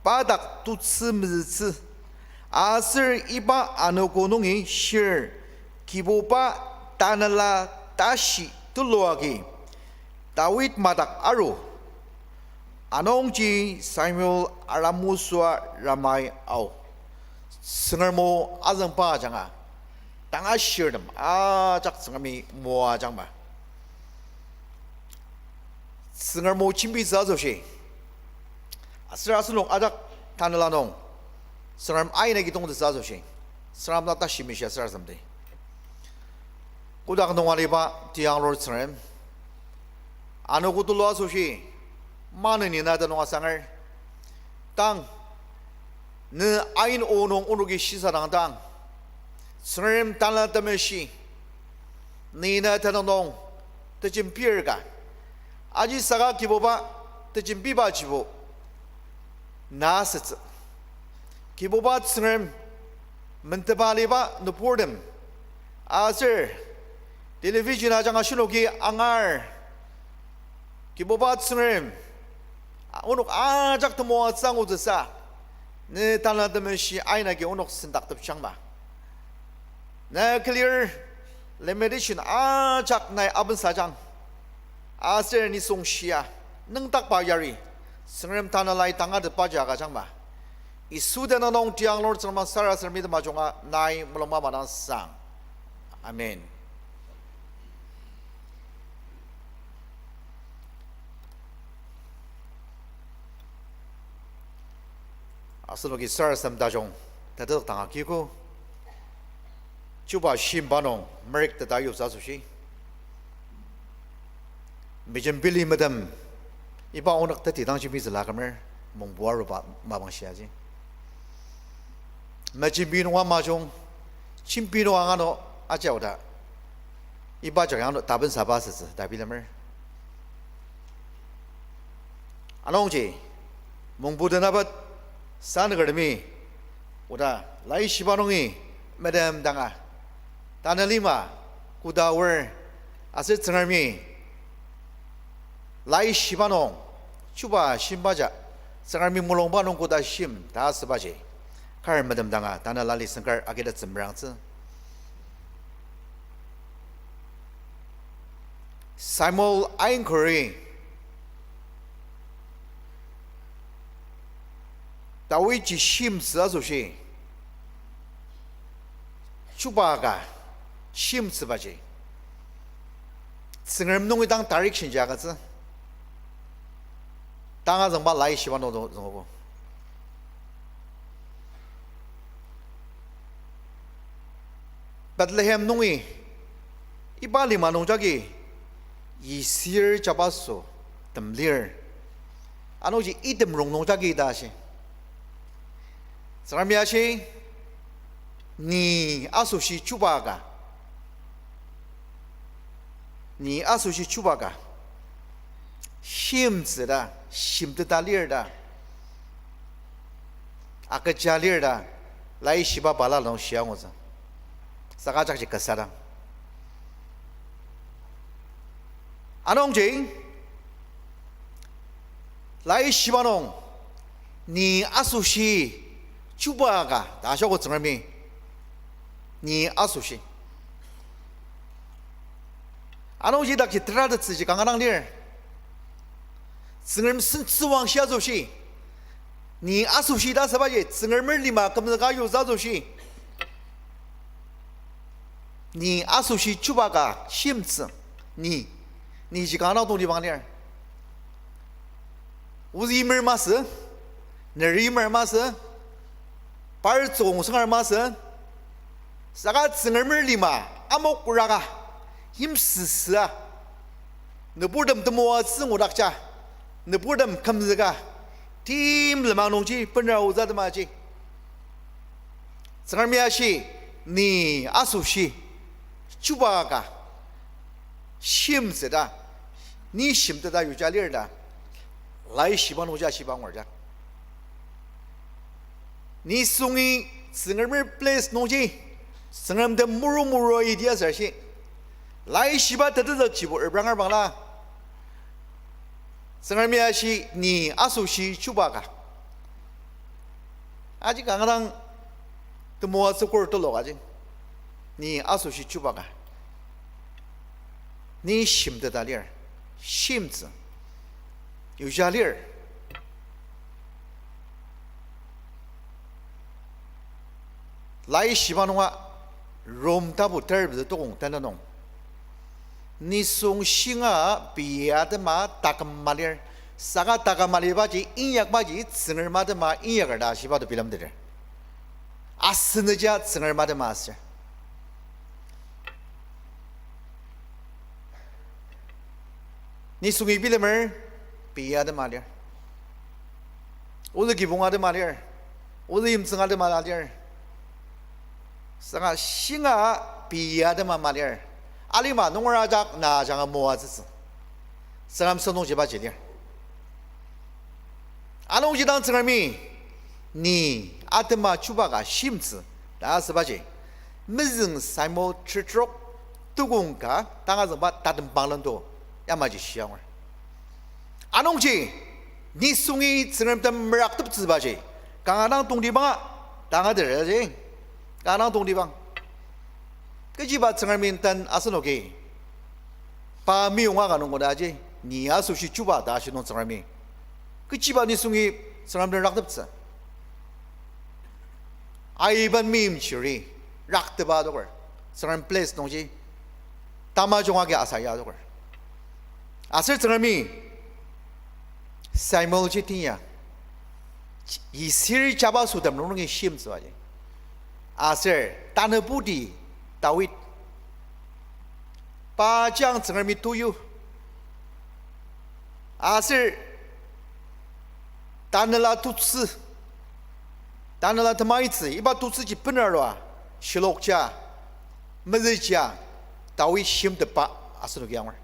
pa dak tutsü mezütsü, aser iba anogo nungi shir Kibuba tanela tashi tulu agi Dawid madak aru. Anungji Samuel aramsüa Ramai ao. Tsüngrem o azüngba ajanga, tanga shirtem ajak Tsüngremi moajangma. Tsüngrem o jembitsü asoshi, aser asenok ajak tanela nung Tsüngrem aina agi tongtetsü asoshi, Tsüngrem na tashi mishia sür asem di. Kotak nung aliba tiyanglur Tsüngrem, anogo tulu asoshi maneni na tenüng asanger. Tang ne ain o nung onoki shisadang dang, Tsüngrem Tanela Temeshi, ni na tenüng nung tejembir ka, aji saka Kibuba, tejembibajibo na asütsü. Kibuba Tsüngrem, mentepa aliba nüburtem, aser television ajanga shinoki angar, Kibuba Tsüngrem, onok ajak temoatsü angutsüsa, ne Tanela Temeshi aina agi onok sendaktepjangma. Na clear limitation ajak nai abensajang. Aser nisung shia, nüngdakba yari, Tsüngrem Tanelai tangatetbaji agüjangma. Yisu tenüng nung tiyanglur Tsüngrem sarasademi temajunga nai mulungba madang sang. Amen. Asenoki sarasadem tajung, tatek tanga kiko, chuba shimba nung merük teta yutsü asoshi, mejembili metem, iba onok teti dang jembitsüla kümer, mungbu aruba mapang shiaji. Mejembi nunga majung, jembi nunga ngano aja oda, iba jagi ano tabensaba asütsü ta bilemer. Anungji, mungbu tenabet sanükertemi, oda Laishiba nungi medem danga, tanü lima, koda aor, aser Tsüngremi Laishiba nung chuba shimbaja, Tsüngremi mulungba nung koda shim ta asübaji, kar medem danga tanü lali sengkar agitettsü merangtsü. Samuel ainkeri Dawidji shimtsü asoshi, chuba ka shimtsübaji, Tsüngrem nungi dang direction ji agütsü. Tanga züngba Laishiba nung züngogo. Bethlehem nungi, iba lima nung jagi Yisir jabaso tem lir. Anungji item rongnung jagi ta ashi. Tsüngremi ashi, ni asoshi chuba ka, ni asoshi chuba ka shimtsü ta, shimteta lir ta, agüja lir ta, Laishiba balala nung shia angutsü. Saka ajakji kasa dang. Anungji, Laishiba nung, ni asoshi chuba ka ta ashogo Tsüngremi, ni asoshi. Anungji idakji teratettsüji kanga dang lir. Tsüngrem sentsüwangshi asoshi, ni asoshi ta asübaji Tsüngremer lima kümzüka yutsü asoshi, Ni asoshi chuba ka shimtsü, ni, ni ji kanga tongtibang lir. Ozü yimer masü, neri yimer masü, par tsüngsenger masü, saka Tsüngremer lima amok raka, yimsüsüa, nüburtem temoatsü ngudakja, nüburtem kümzüka, tim lenmang nungji benra ozü atemaji Tsüngremi ashi, ni asoshi chuba ka shimtsü ta, ni shimteta yuja lir ta, laishiba nungji ashiba ngurja. Nisungi Tsüngremer place nungji, Tsüngrem den muru muru idi aser shi, laishiba tetezükjibo reprangerbangla, Tsüngremi ashi ni asoshi chuba ka. Aji kanga dang temoatsü kor tulu kaji, ni asoshi chuba ka, ni shimteta lir, shimtsü, yuja lir. Laishiba nunga Rom tapu terpezü tokong tanü nung, nisung shinga pei atema taküm malir, saka taküm alibaji inyakbaji Tsüngrem atema inyaker ta shiba to bilemteter. Asenüja Tsüngrem atema aser nisungi bilemer pei atema lir, ozü kibong atema lir, ozü yimtsüng atema lir, saka shinga pei atema malir. Alima nunger ajak na ajanga moatsütsü, Tsüngrem sentong jibaji lir. Anungji dang Tsüngremi ni atema chuba ka shimtsü ta asübaji, mezüng Samuel terok tukong ka tanga züngba tatembang lendo yamaji shiangur. Anungji nisungi Tsüngrem tem merakteptsübaji kanga dang tongtibanga tangateter aji, kanga dang tongtibang. Kechiba Tsüngremi den asenoki pa meyonga ka nung koda aji, ni asoshi chuba ta ashi nung Tsüngremi kechiba nisungi Tsüngrem den rakteptsü. Aiben meimchiri raktepa adoker, Tsüngrem place nungji tamajung agi asaya adoker. Aser Tsüngremi Samuel ji tinya, Yisir jabaso tem nungi shimtsübaji. Aser tanü pudi Dawid, pa jang Tsüngremi tuyu. Aser tanela tutsü, tanela temaitsü, iba tutsüji bener arua, shilokja, mezüja, Dawid shimtetba asenoki angur.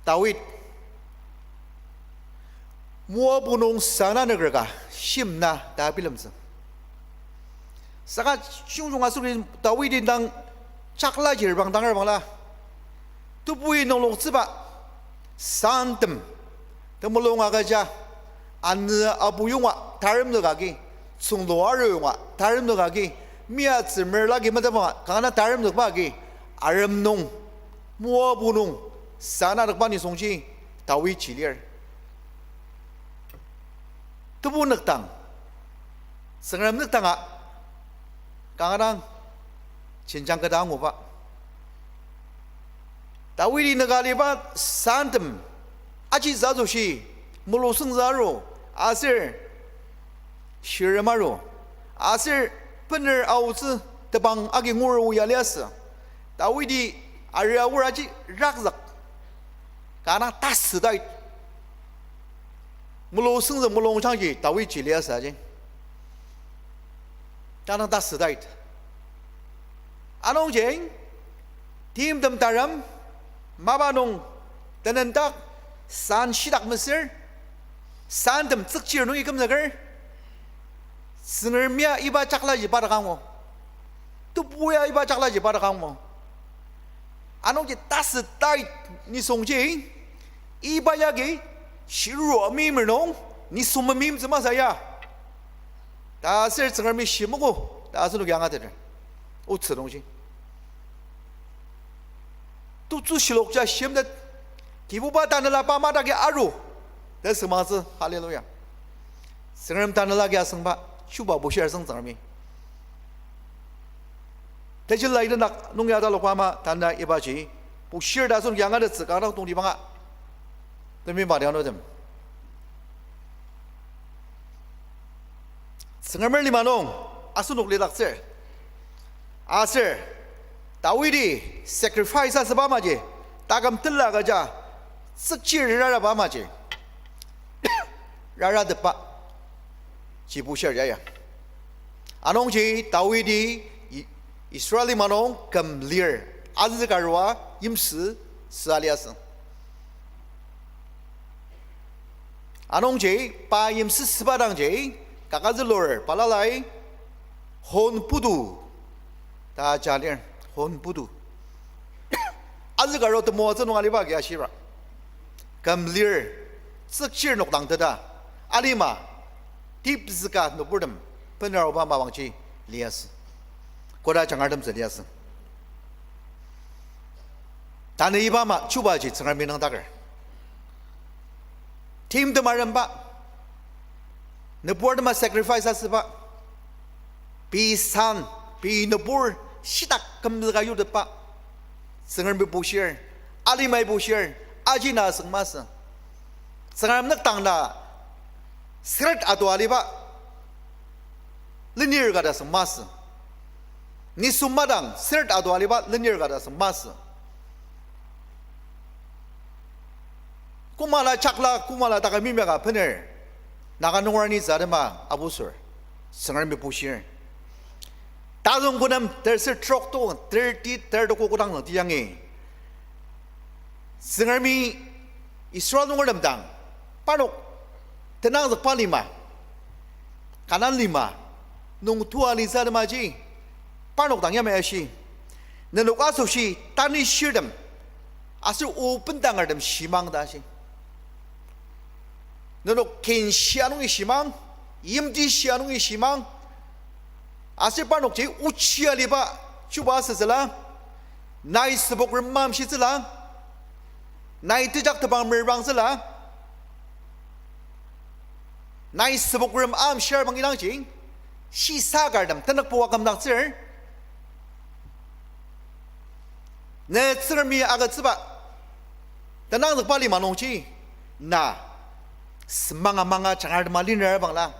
Dawid Moab nung sana nüker ka shimna ta bilemtsü. Saka jungjung asenoki Dawidi dang chaklaji reprangdangerbangla, tebui nungloktsüba santem temulung agüja, anü abu yonga taremzük agi, tsünglu aru yonga taremzük agi, miatsü merlagi medemanga kanga taremzükba agi, arem nung, Moab nung sana nükba nisungji Dawid ji lir. Tebu nükdang, Tsüngrem nükdanga kanga dang jenjang keta anguba, Dawidi nüka aliba santem ajitsü asoshi mulusüngtsü aru, aser shirem aru, aser bener aotsü tebang agi ngur oya liasü. Dawidi aria aor aji rakzük, kanga dang tasü tait. Mulusüngtsü mulungjangji Dawid ji liasü aji, kanga dang tasü tait. Anungji timtem tarem, mapa nung tenendak, san shidak mesür, santem tsükchir nungi kümzüker, Tsüngremia iba chaklaji pa dak angu, tebuya iba chaklaji pa dak angu. Anungji tasü tait nisungji, iba yagi shiruru ameimer nung nisung memeimtsü masü ya ta aser Tsüngremi shimogo ta asenoki angateter. Otsü nungji tutsü shilokja shimtet, Kibuba tanela pa matagi aru ta süngmangtsü. Hallelujah. Tsüngrem tanela agi asüngba chuba bushir asüng Tsüngremi. Tejila inenak nung ya talokba ama tanü ibaji bushir ta asenok angatettsü kanga tongtibanga. Temeim adianutem, Tsüngremi lima nung asenok lidaktsür. Aser Dawidi sacrifice asüba amaji, taküm tela kaja tsükchir raraba amaji, raratetba ji bushir ya ya. Anungji Dawidi I-, Israel lima nung küm lir azükarua yimsü süa liasü. Anungji pa yimsüsüba dangji, kakazülur balalai hon putu ta ja lir, hon putu. Azükarua temoatsü nung aliba agi ashira, küm lir, tsükchir nokdang teta, alima, tipzüka nüburtem benaruba mapangji liasü, koda jangartemtsü liasü. Tanü iba ama chubaji Tsüngremi nüngdaker. Timtem aremba, nüburtema sacrifice asüba, pei san, pei nübur shitak kümzüka yutetba, Tsüngremi bushir, alimai bushir, aji na asüng masü. Tsüngrem nükdang na seret atua aliba lenir ka ta asüng masü. Nisung madang seret atua aliba lenir ka ta asüng masü. Kümala chakla, kümala taküm mimyaka bener, Naga nunger ni tsü atema abusür, Tsüngremi bushir. Tazüng Kü nem terser trok to, thirty, ter toko kodang nung tiyangi, Tsüngremi Israel nungertem dang, parnok tenangzükba lima, Kanan lima nung tua litsü atemaji, parnok dang yamai ashi, nenok asoshi Tanishirtem aser o bendangertem shimang ta ashi. Nenok kin shia nungi shimang, yimti shia nungi shimang, aser parnokji ochi aliba chuba asütsüla, nai sübokrem mamshitsüla, nai tejaktepang merangtsüla, nai sübokrem amshir bang idangji, shisakartem tenükpok akümdaktsür. Ne Tsüngremi agütsüba tenangzükba lima nungji, na semanga manga jangartema liner bangla,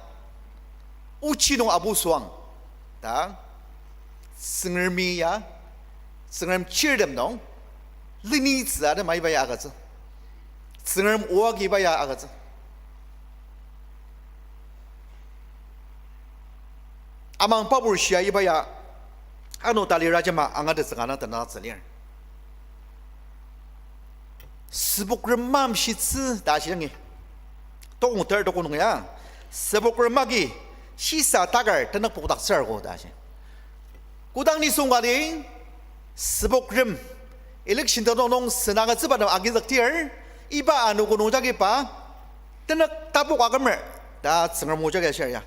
ochi nung abu süang ta, Tsüngremi ya, Tsüngrem chirtem nung lenitsü atema iba ya agütsü. Tsüngrem o agi iba ya agütsü. Amang pabur shia iba ya, ano talirajema angatettsü kanga tenangtsü lir. Sübokrem mamshitsü ta ashi yangi, tokong ter toko nung ya, sübokrem agi shisa takar tenükpokdaktsür ko ta ashi. Kodang nisung ka lir, sübokrem, election tenüng nung senagütsüba nem agizüktir, iba anogo nung jagi pa tenük tapok akümer ta Tsüngrem o jagi ashir ya.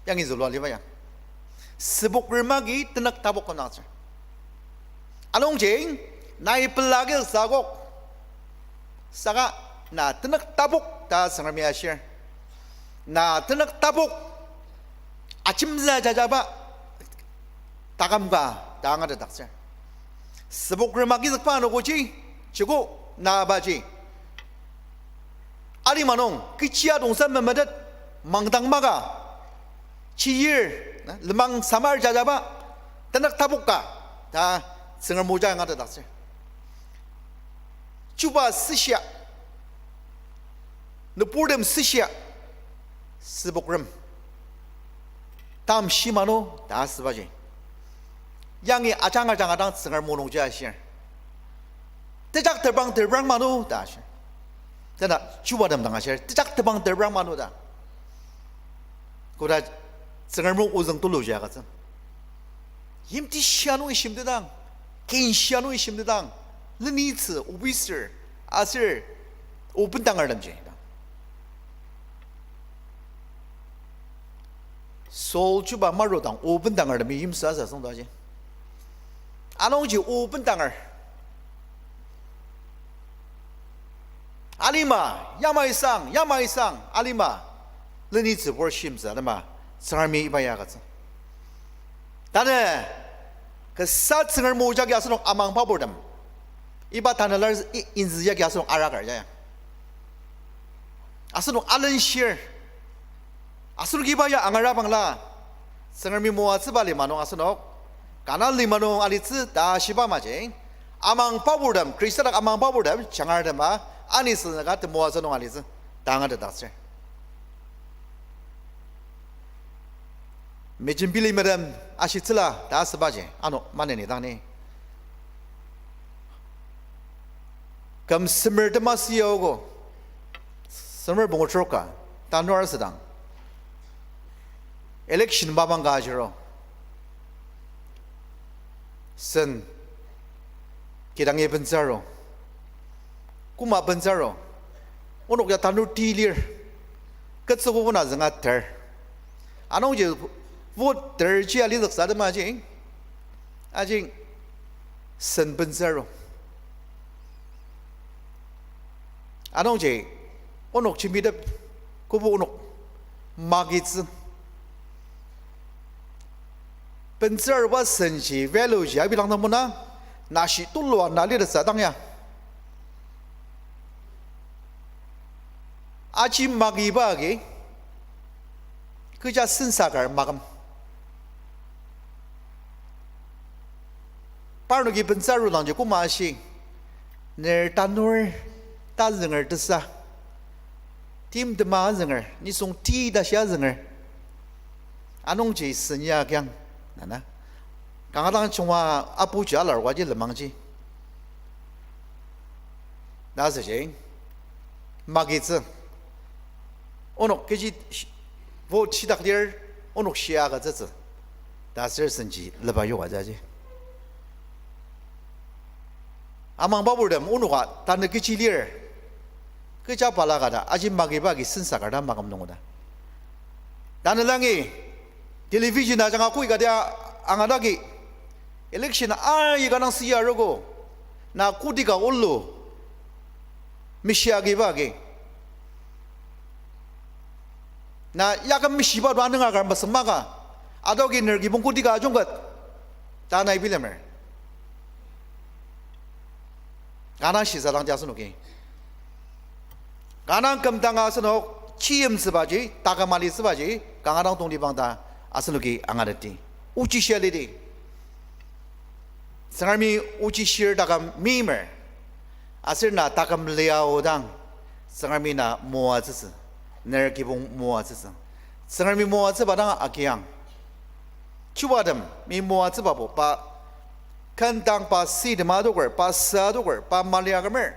Yangi zülua liba ya, sübokrem agi tenük tapok kümdaktsür. Anungji, nai pela agizüktsü akok, saka na tenük tapok ta Tsüngremi ashir. Na tenük tapok, ajemsa jajaba taküm ka ta angatetdaktsür. Sübokrem agizükba anogoji, joko, na abaji, alima nung kechi adongsa memetet, mangdang maka, chiyir, lenmang samar jajaba, tenük tapok ka ta Tsüngrem o jagi angatetdaktsür. Chuba süshia, nüburtem süshia, sübokrem tamshi mano ta asübaji, yangi ajanga ajanga dang Tsüngrem o nungji ashir. Tejaktepang teprang mano ta ashir. Tena chubatem dang ashir, tejaktepang teprang mano ta. Koda Tsüngrem o ozüng tuluji agütsü. Yimti shia nungi shimtetang, kin shia nungi shimtetang, lenitsü, obisür, aser o bendangertemji ta. Saul chuba marudang o bendangertemi yimsü asü asüng taji. Anungji o bendanger, alima, yamai sang, yamai sang, alima, lenitsübur shimtsü atema, Tsüngremi iba ya agütsü. Tanü Kasa Tsüngrem o jagi asenok amang paburtem. Iba tanela i-, inzü jagi asenok araker ya. Asenok alenshir. Asenok iba ya angarabangla. Tsüngremi moatsüba lima nung asenok kanga lima nung alitsü ta shiba maji. Amang paburtem, Khrista dak amang paburtem, jangar tema, anisüngzüka temoatsü nung alitsü, ta angatetdaktsür. Mejembili madam ashitsüla ta asübaji, ano maneni dang ni. Küm semer tema süogo, semer pungu troka, tanur asüdang. Election mapang ka ajiro. Sen kidangi benzaro. Koma benzaro. Onok ya tanur ti lir. Ketsüko bona zünga ter. Anungji vote ter ji alizüksa tema ji. Aji sen benzaro. Anungji onok jembitep kobo onok magitsü. Benzaroba senji value ji abilang dang mona, nashi tulua na litettsü dang ya. Aji magiba agi, kecha sensaker maküm. Parnoki benzaro dangji koma ashi, ner tanur ta zünger tesa. Timtema azünger, nisung ti tashi azünger. Anungji senya kiang, nana. Kanga dang chungwa apuji alar waji lenmangji. Ta asüji, magitsü. Onok kechi sh-, vote shidak lir, onok shia agütsütsü. Ta aser senji leba yoka jaji. Amang paburtem onoka tanü kechi lir. Kecha balaka ta, aji magiba agi sensaker ta maküm nungoda. Tanü langi, television ajanga koi kadia angadagi, election aika nang siya arogo, na koti ka ulu, mishia agiba agi. Na yaküm mishiba dua nunga kar masü maka, adogi ner kibong koti ka ajungket, ta nai bilemer. Kanga shisadangji asenoki. Kanga kümdanga asenok, chiyimtsübaji, taküm alitsübaji, kanga dang tongtibang ta asenoki angateti. Ochishia lidi. Tsüngremi ochishir taküm meimer. Aser na taküm liaodang, Tsüngremi na moatsütsü, ner kibong moatsütsü. Tsüngremi moatsüba dang agiang. Chubatem, mi moatsübabo, pa kendang pa sidema adoker, pa sa adoker, pa malia kümer.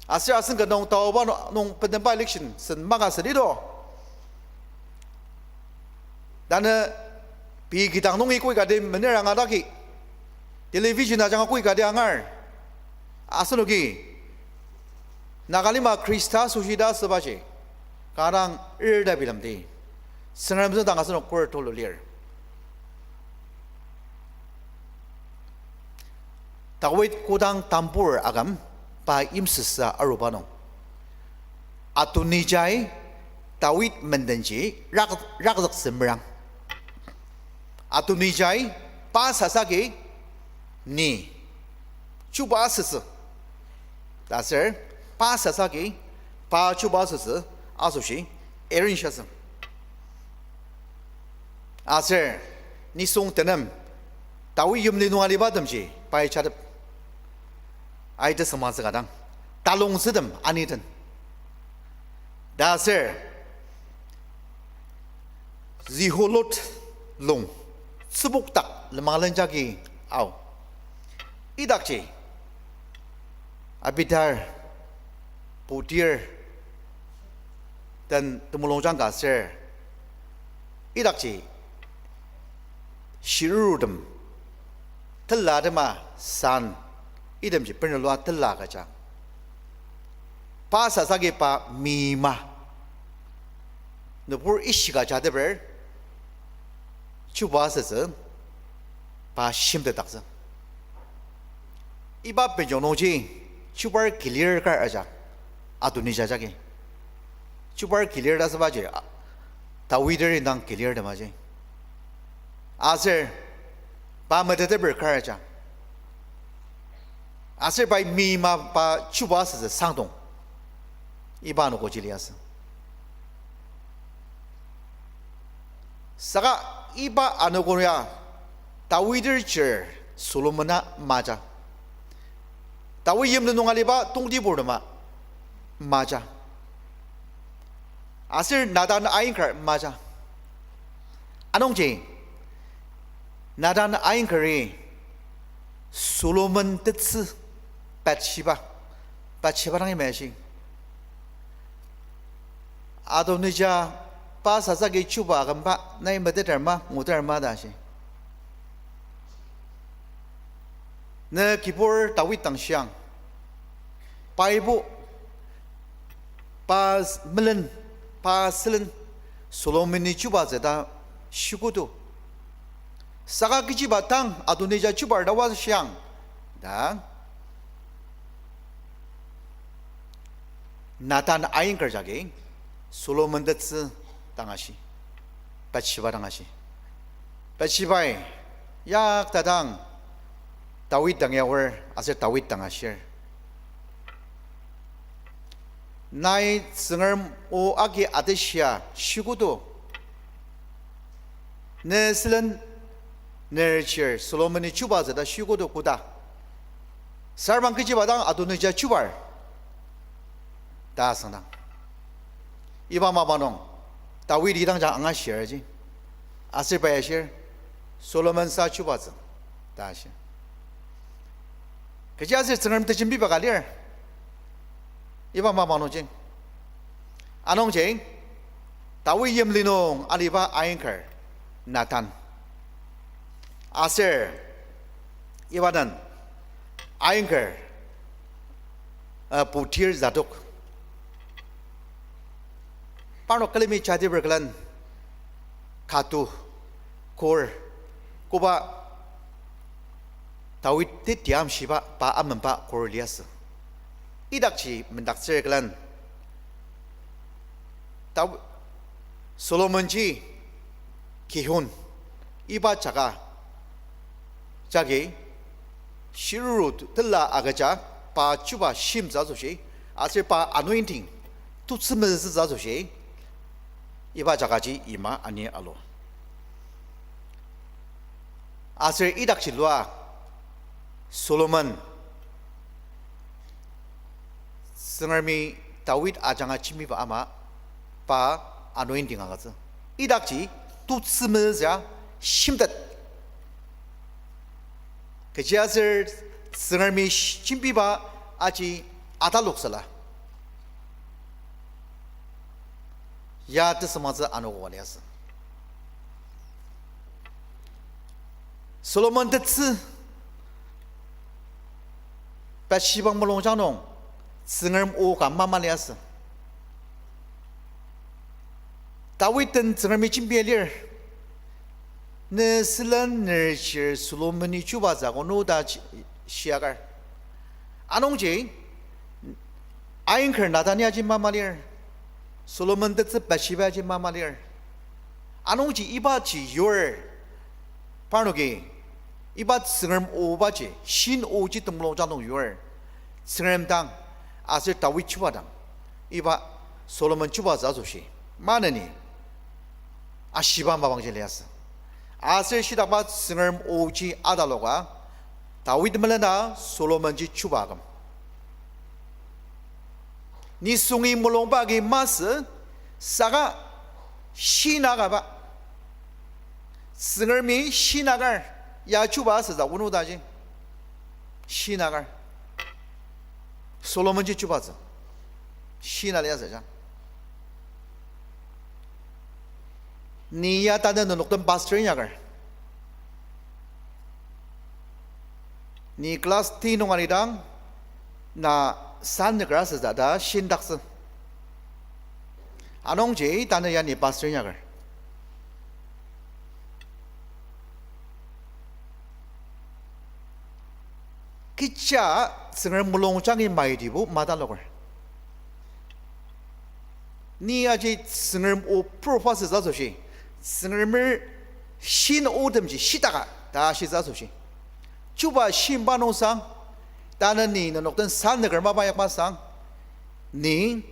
Aser asen ka nung taoba nu-, nung petemba election sen maka sedi do. Tanü pei kidang nungi koi kati mener angadaki, television ajanga koi kati angar. Asenoki Nagalima Khrista asoshi ta asübaji, kanga dang irta bilemdi. Tsüngrem tsüngdang asenok kor tulu lir. Dawid kodang tambur aküm, pa yimsüsa aruba nung, Adonijai Dawid mendenji rak-, rakzüktsü merang. Adonijai pa sasagi ni chuba asütsü. Taser pa sasagi pa chuba asütsü asoshi arrange asü. Aser nisung tenem Dawid yimli nung alibatemji pai jatep. Ai tesüngmangtsü ka dang, talongtsütem aniten. Taser Zihulot lung, tsübok dak lenmang len jagi ao. Idakji Abiatar, putir, den temulungjang ka ser, idakji shirurutem, tela atema san, itemji penelua tela agüja. Pa sasagi pa mima, nübur ishika jateper, chuba asütsü, pa shimtetdaktsü. Iba benjong nungji, chubar kilir kar ajak, Adonija jagi. Chubar kilir ta asübaji, a, Dawid indang kilir temaji. Aser, Pa meteteper kar aja. Aser pai mima pa chuba asütsü sangdong. Iba anogoji liasü. Saka iba anogo ya Dawid-er chir Solomon-a maja. Dawid yimli nung aliba tongtibur tema maja. Aser Natan ainker maja. Anungji, Natan ainkeri Solomon tetsü Bathsheba, Bathsheba dang yamai ashi. Adonija pa sasaki chuba akümba nai meteter ma, nguter ma ta ashi. Ne kibur Dawid dang shiang. Paibo, pa s-, melen, pa sülen, Solomoni chubatsü ta shikoto. Saka kechiba tang Adonija chubar ta wa shiang. Ta Natan ainker jagi Solomon tetsü dang ashi. Bathsheba dang ashi. Bathshebai, yak tadang Dawid dang yaor, aser Dawid dang ashir. Nai Tsüngrem o agi ateshia shikoto. Ne sülen ner chir Solomoni chubatsü ta shikoto koda. Sarbang kechiba dang Adonija chubar ta asüngdang. Iba mapa nung, Dawid idang ja angashir aji. Aser pai ashir, Solomon sa chubatsü ta ashir. Kechiaser Tsüngrem tejembiba ka lir. Iba mapa nungji. Anungji, Dawid yimli nung aliba ainker Natan. Aser iba den ainker, uh, putir Zadok. Parnok külemi jatiber külen katu kor koba Dawid teti amshiba pa amenba kor liasü. Idakji mendaktsür külen Daw-, Solomonji Gihon iba jaka jagi shiruru tela agüja pa chuba shimtsü asoshi, aser pa anointing tutsü mezütsü asoshi, iba jakaji yima ani alu. Aser idakji lua Solomon Tsüngremi Dawid ajanga jembiba ama pa anointing agütsü. Idakji tutsü mezütsü shimtet. Kechiaser Tsüngremi sh-, jembiba aji atalok süla ya tesüngmangtsü anogo liasü. Solomon tetsü Bathsheba mulungjang nung Tsüngrem o ka mama liasü. Dawid den Tsüngremi jembia lir, ne sülen ner chir Solomoni chubatsü ako nu ta shi-, shiakar. Anungji, ainker Natan yaji mama lir, Solomon tetsü Bathsheba yaji mama lir. Anungji ibaji yur, parnoki, iba Tsüngrem obaji, shin oji temulungjang nung yur, Tsüngrem dang, aser Dawid chuba dang, iba Solomon chubatsü asoshi, maneni ashiba mapangji liasü. Aser shidakba Tsüngrem oji ataloka, Dawid melena Solomonji chuba aküm. Nisungi mulungba agi masü, saka shinakaba. Tsüngremi shinakar, ya chuba asütsü onu taji. Shinakar. Solomonji chubatsü shina liasü ja. Ni ya tanü nenok den pastor inyaker. Ni class ten nung alidang, na san nükra sütsü ta shindaktsü. Anungji tanü ya ni pastor inyaker. Kecha Tsüngrem mulungjangi maitibo mataloker. Ni aji Tsüngrem o proof asütsü asoshi, Tsüngremer shin otemji shitaka Ta shisa asoshi, chuba shimba nung sang, tanü ni nenok den sanüker mapa yakma sang, ni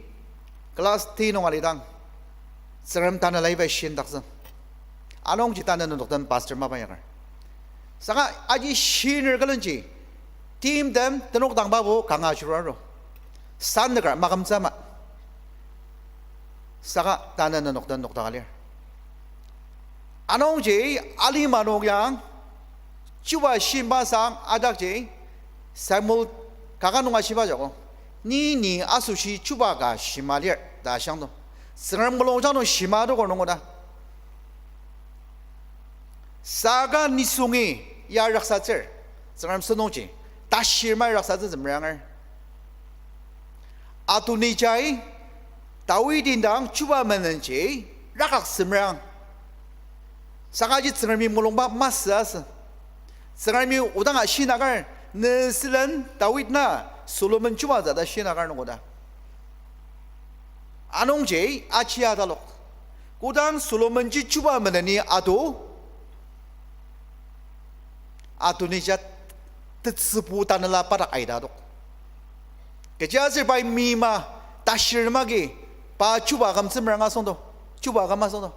class ten nung alidang, Tsüngrem tanela iba shindaktsü. Anungji tanü nenok den pastor mapa yaker. Saka aji shiner külenji, timtem tenok dang babo kanga shirua aru. Sanüker makümtsü ama. Saka tanü nenok den nokdaka lir. Anungji alima nung yang, chuba shimba sang adakji, Samuel kaka nung ashiba joko, ni ni asoshi chuba ka shima lir ta shiang to. Tsüngrem mulungjang nung shima adoker nung oda. Saka nisungi ya raksatsür, Tsüngrem sentongji, tashirmai raksatsü zümranger. Adonijai, Dawid indang chuba menenji, rakak zümrang. Sakaji Tsüngremi mulungba masü asü. Tsüngremi odanga shinakar, ne sülen Dawid na Solomon chuba zata shinakar nung oda. Anungji achia talok, kodang Solomonji chuba meneni ado, Adonija tetsübu tanela padak aita adok. Kechiaser pai mima tashir magi pa chuba aküm zümrang asüngdo, chuba aküm asüngdo.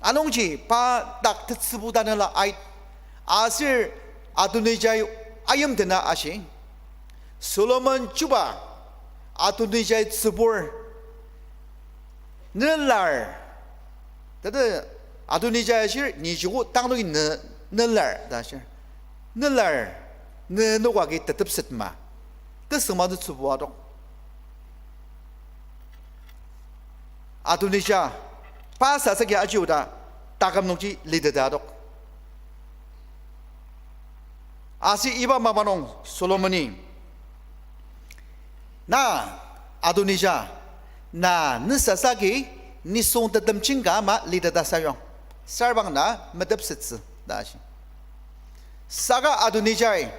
Anungji pa dak tetsübu tanela ait. Aser Adonijai ayimdena ashi, Solomon chuba Adonijai tsübur nelar. Tete Adonijai ashir, ni joko tang nungi ne, nelar ta ashir. Nelar, ne nokagi tetepset ma. Tesüngma tetsübu adok. Adonija, pa sasaki aji oda, taküm nungji liteta adok. Aser iba mapa nung Solomoni, na, Adonija, na ne sasaki nisung tetemjing ka ama liteta sayuang. Sarbang na metepsettsü ta ashi. Saka Adonijai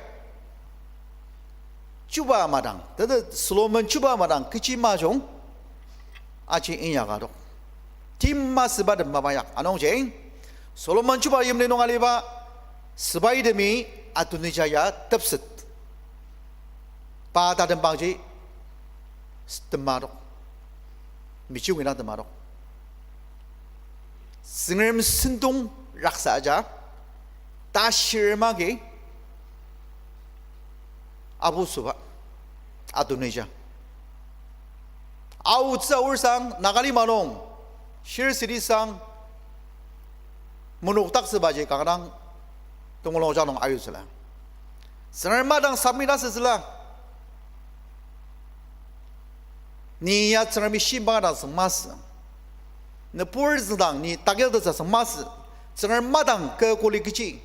chuba madang, tete Solomon chuba madang kechi majung aji inyaka adok. Tim masübatem mapa yak anungji, Solomon chuba yimli nung aliba sepaitemi Adonija ya tepset. Pa tatembangji s-, tema adok. Michiwi na tema adok. Tsüngrem sentong raksa aja, tashir magi, apu süba, Adonija. Aotsü aor sang, Nagalima nung, shir city sang, menokdaktsübaji kanga dang temulung ja nung ayutsüla. Tsüngrem madang submit asütsüla. Ni ya Tsüngremi shimba dang seng masü. Nübur züngdang ni takil tesa seng masü. Tsüngrem madang kü kuli kechi,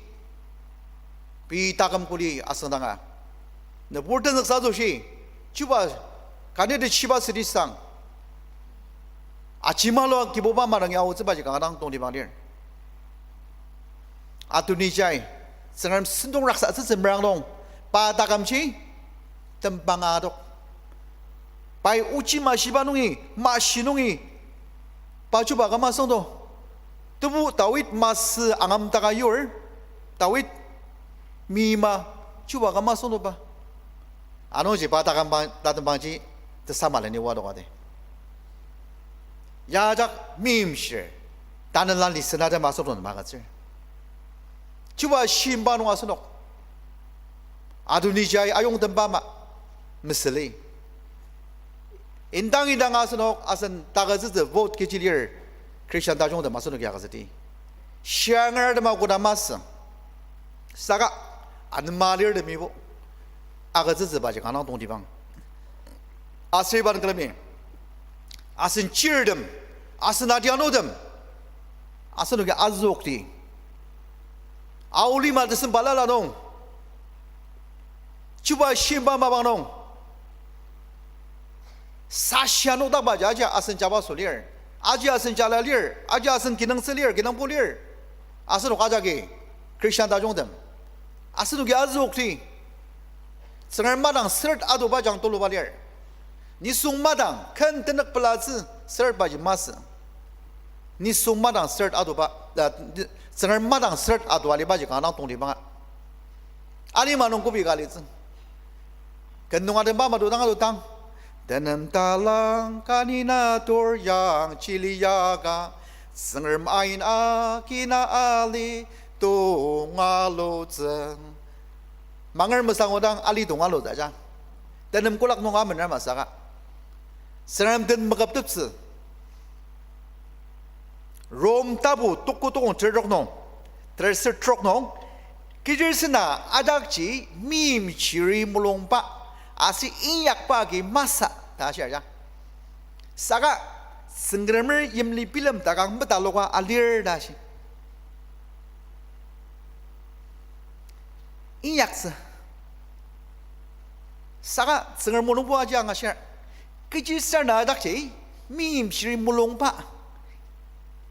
pei taküm kuli asüngdanga, nübur tenzüksa asoshi, chuba kanidi shiba südi sang, ajimalua Kibuba madangi aotsübaji kanga dang tongtibang lir. Adonijai, Tsüngrem sentong raksa tsütsü merang nung, pa takümji tembang adok. Pai ochi mashiba nungi, mashi nungi, pa chuba kama süngdo. Tebu Dawid masü angam taka yur, Dawid mima chuba kama süngdoba. Anungji pa takümbang, tatembangji tesamaleni wadokadi. Yajak meimshir, tanela listen atem asüdong magütsür. Chuba shimba nung asenok Adonijai ayongtemba ama mesüli. Indang indang asenok asen takütsütsü vote kechi lir, Christian tajungtem asenoki agütsüdi. Shianger tema koda masü. Saka anema lirtemibo agütsütsübaji kanga tongtibang. Aser iba külemi, asen chirtem, asen adianutem, asenoki azükdi. Ao lima tesem balala nung, chuba shimba mapang nung, sashia nokdakbaji aji asen jabaso lir, aji asen jala lir, aji asen kinungtsü lir, kinungpo lir. Asenok ajaki Christian tajungtem, asenoki azükdi. Tsüngrem madang seret adoba jang tuluba lir. Nisung madang ken tenük pelatsü seretbaji masü. Nisung madang seret adoba ta, Tsüngrem madang sret atu alibaji kanga dang tongtibanga. Alima nung kobi ka alitsü. Ken nung adenba madudang adudang. Tenem talang kanina tur yang chili yaka. Tsüngrem ain akina ali tongalutsü. Manger mesangudang ali tongalutsü ja. Tenem kolak nung amener masaka. Tsüngrem den meküpteptsü. Rom tapu tuku tukong terok nung, terser trok nung, kechi sena adakji meimchiri mulungba, aser inyakba agi masü ta shia ja. Saka Tsüngremer yimli bilem takang metaloka alir ta shi. Inyaktsü. Saka Tsüngrem mulungba aji angashir. Kechi sena adakji, meimchiri mulungba.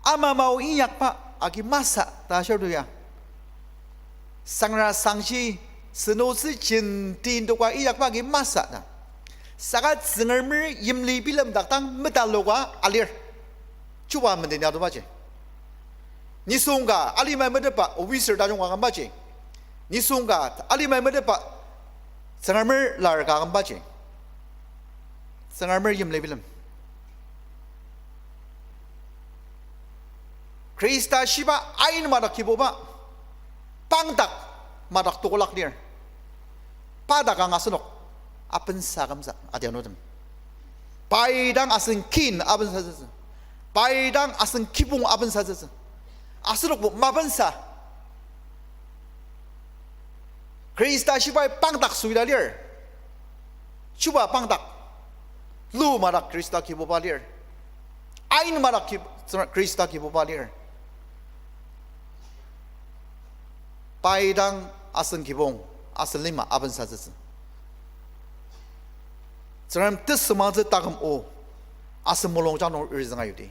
Amamao inyakba agi masü ta shirtu ya. Sangra sangshi, senotsü jenti ndoka inyakba agi masü ta. Saka Tsüngremer yimli bilem dak dang metaloka alir. Chuba menden ya tobaji. Nisung ka alimai metetba officer tajung ka kümbaji. Nisung ka alimai metetba Tsüngremer lar ka kümbaji. Tsüngremer yimli bilem. Khrista shiba ain madak Kibuba, pangdak madak tokolak lir. Pa dak ang asenok abensa kümtsü adianutem. Pai dang asen kin abensatsütsü. Pai dang asen kibong abensatsütsü. Asenokbo mabensa. Khrista shibai pangdak süila lir. Chuba pangdak. Lu madak Khrista Kibuba lir. Ain madak Kib-, Khrista Kibuba lir. Pai dang asen kibong, asen lima abensatsütsü. Tsüngrem tesüngmangtsü taküm o, asen mulungjang nung erizünga yudi.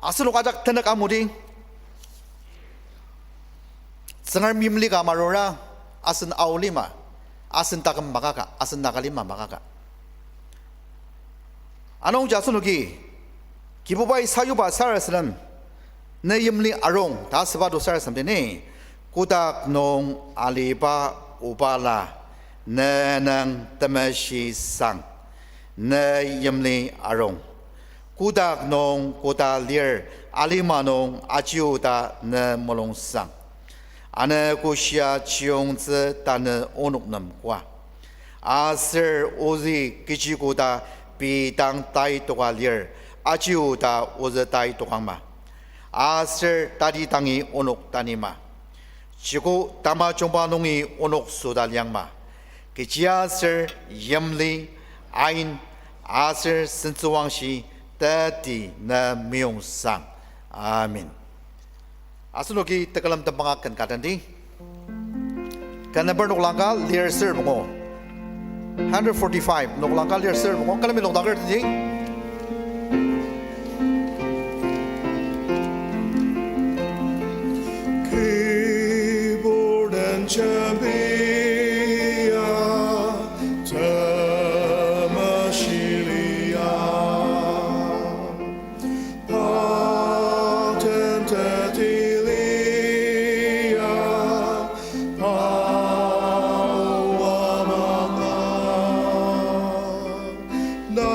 Asenok ajak tenük amudi, Tsüngrem yimli ka marura, asen Ao lima, asen taküm makaka, asen Naga lima makaka. Anungji asenoki, Kibubai sayuba sarasadem, ne yimli arung ta asüba to sarasadem dini, kotak nung aliba Obala, ne nung temeshi sang, ne yimli arung. Kotak nung koda lir, alima nung aji oda ne mulungsang. Ano koshia chiyongtsü tanü onok nem koa. Aser ozü kechi koda pei dang tai toka lir, aji oda ozü tai tokangma. Aser tati dangi onok tanima. Chiko tamajungba nungi onok soda liangma. Kechiaser yimli, ain, aser sentsüwangshi teti ne meyong sang. Amen. Asenoki tekülem tembanga ken ka tendi. Ken number noklang ka lir ser pungu. Hundred forty-five, noklang ka lir ser pungu. Külemi nokdaker tendi. Kibur den jembia, temeshilia, pa den tetilia, pa oa maka. Na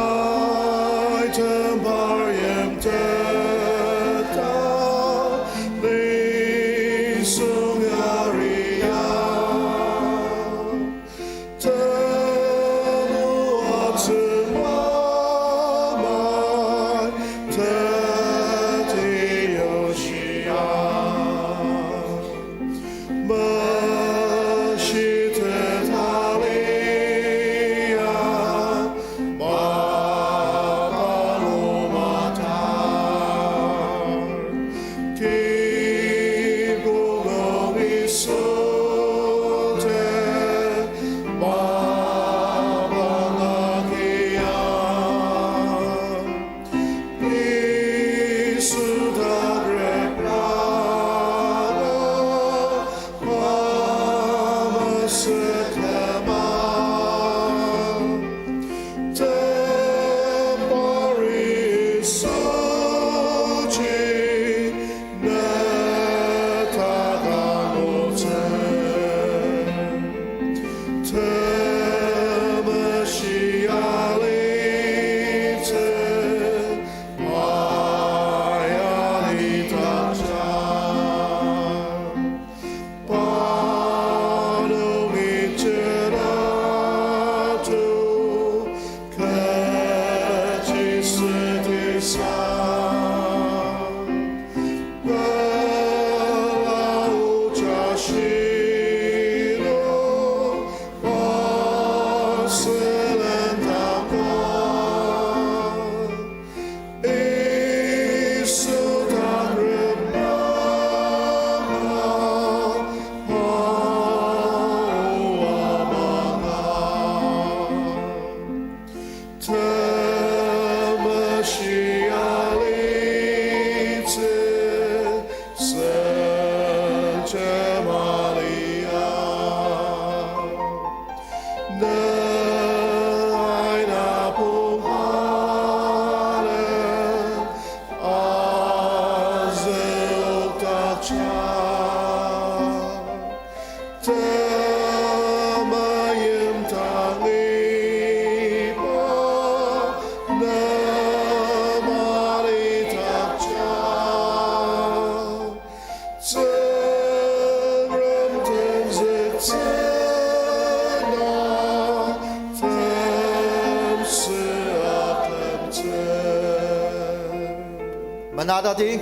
Menatati,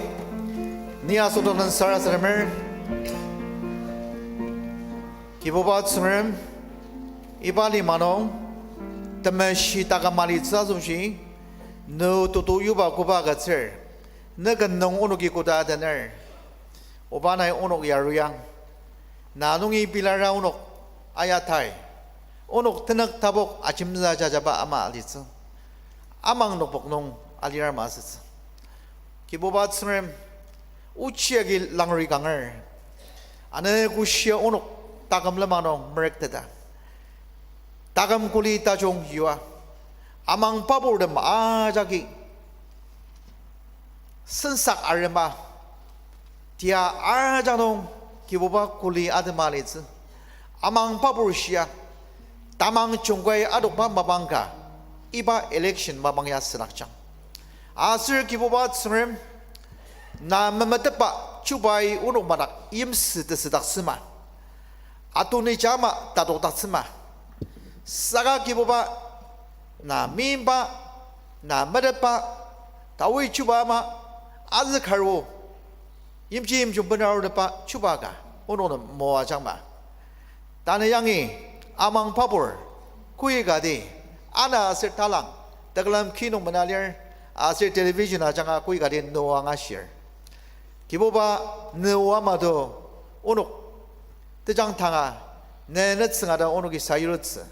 ni asototen sarasademer, Kibuba Tsüngrem, iba lima nung temeshi taküm alitsü asoshi, ne tutu yuba koba agütsür, ne ken nung onoki koda adener. Oba nai onok yaruyang, na nungi bilara onok ayatai, onok tenük tapok ajemsa jajaba ama alitsü, amang nokpok nung alirama asütsü. Kibuba Tsüngrem, ochi agi langri kanger, ane koshia onok taküm lema nung merekteta, taküm kuli tajung yua, amang paburtem ajaki sensak arema, tia ajak nung Kibuba kuli atema alitsü, amang pabur shia, tamang jungkai adokba mapang ka, iba election mapang ya sünakjang. Aser Kibuba Tsüngrem, na memetetba chubai onok madak yimsü tesüdaktsüma, atonija ama tatokdaktsüma. Saka Kibuba, na meimba, na metetba, tawi chuba ama, azükaru, yimji yimjung benarutepa chuba ka onok nem moajangma. Tanü yangi amang pabur, koikati, ana aser talang, tekülem ki nung mena lir, aser television ajanga koikati nua angashir. Kibuba, ne oa ama to onok tejang tanga, ne nütsüng ata onoki sayurutsü,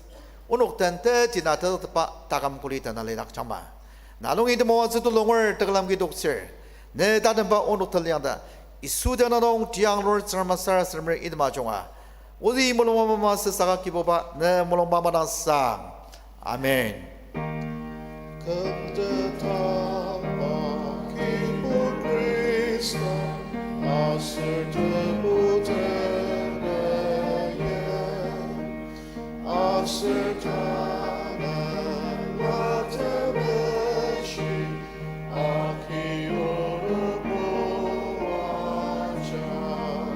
onok den teti na tezüktepa taküm kuli tena lidakjangma. Na nungi temoatsü tulunger tekülem ki doktsür, ne tatemba onok teliang ta, Yisu tenüng nung tiang lur Tsüngrem sarasademer item ajunga, ozü mulungba mama süsaka Kibuba ne mulungba madang sang. Amen. Kümtetba Kibu Khrista, aser tebu tenüye, aser tanela temeshi, aki onobo ajak.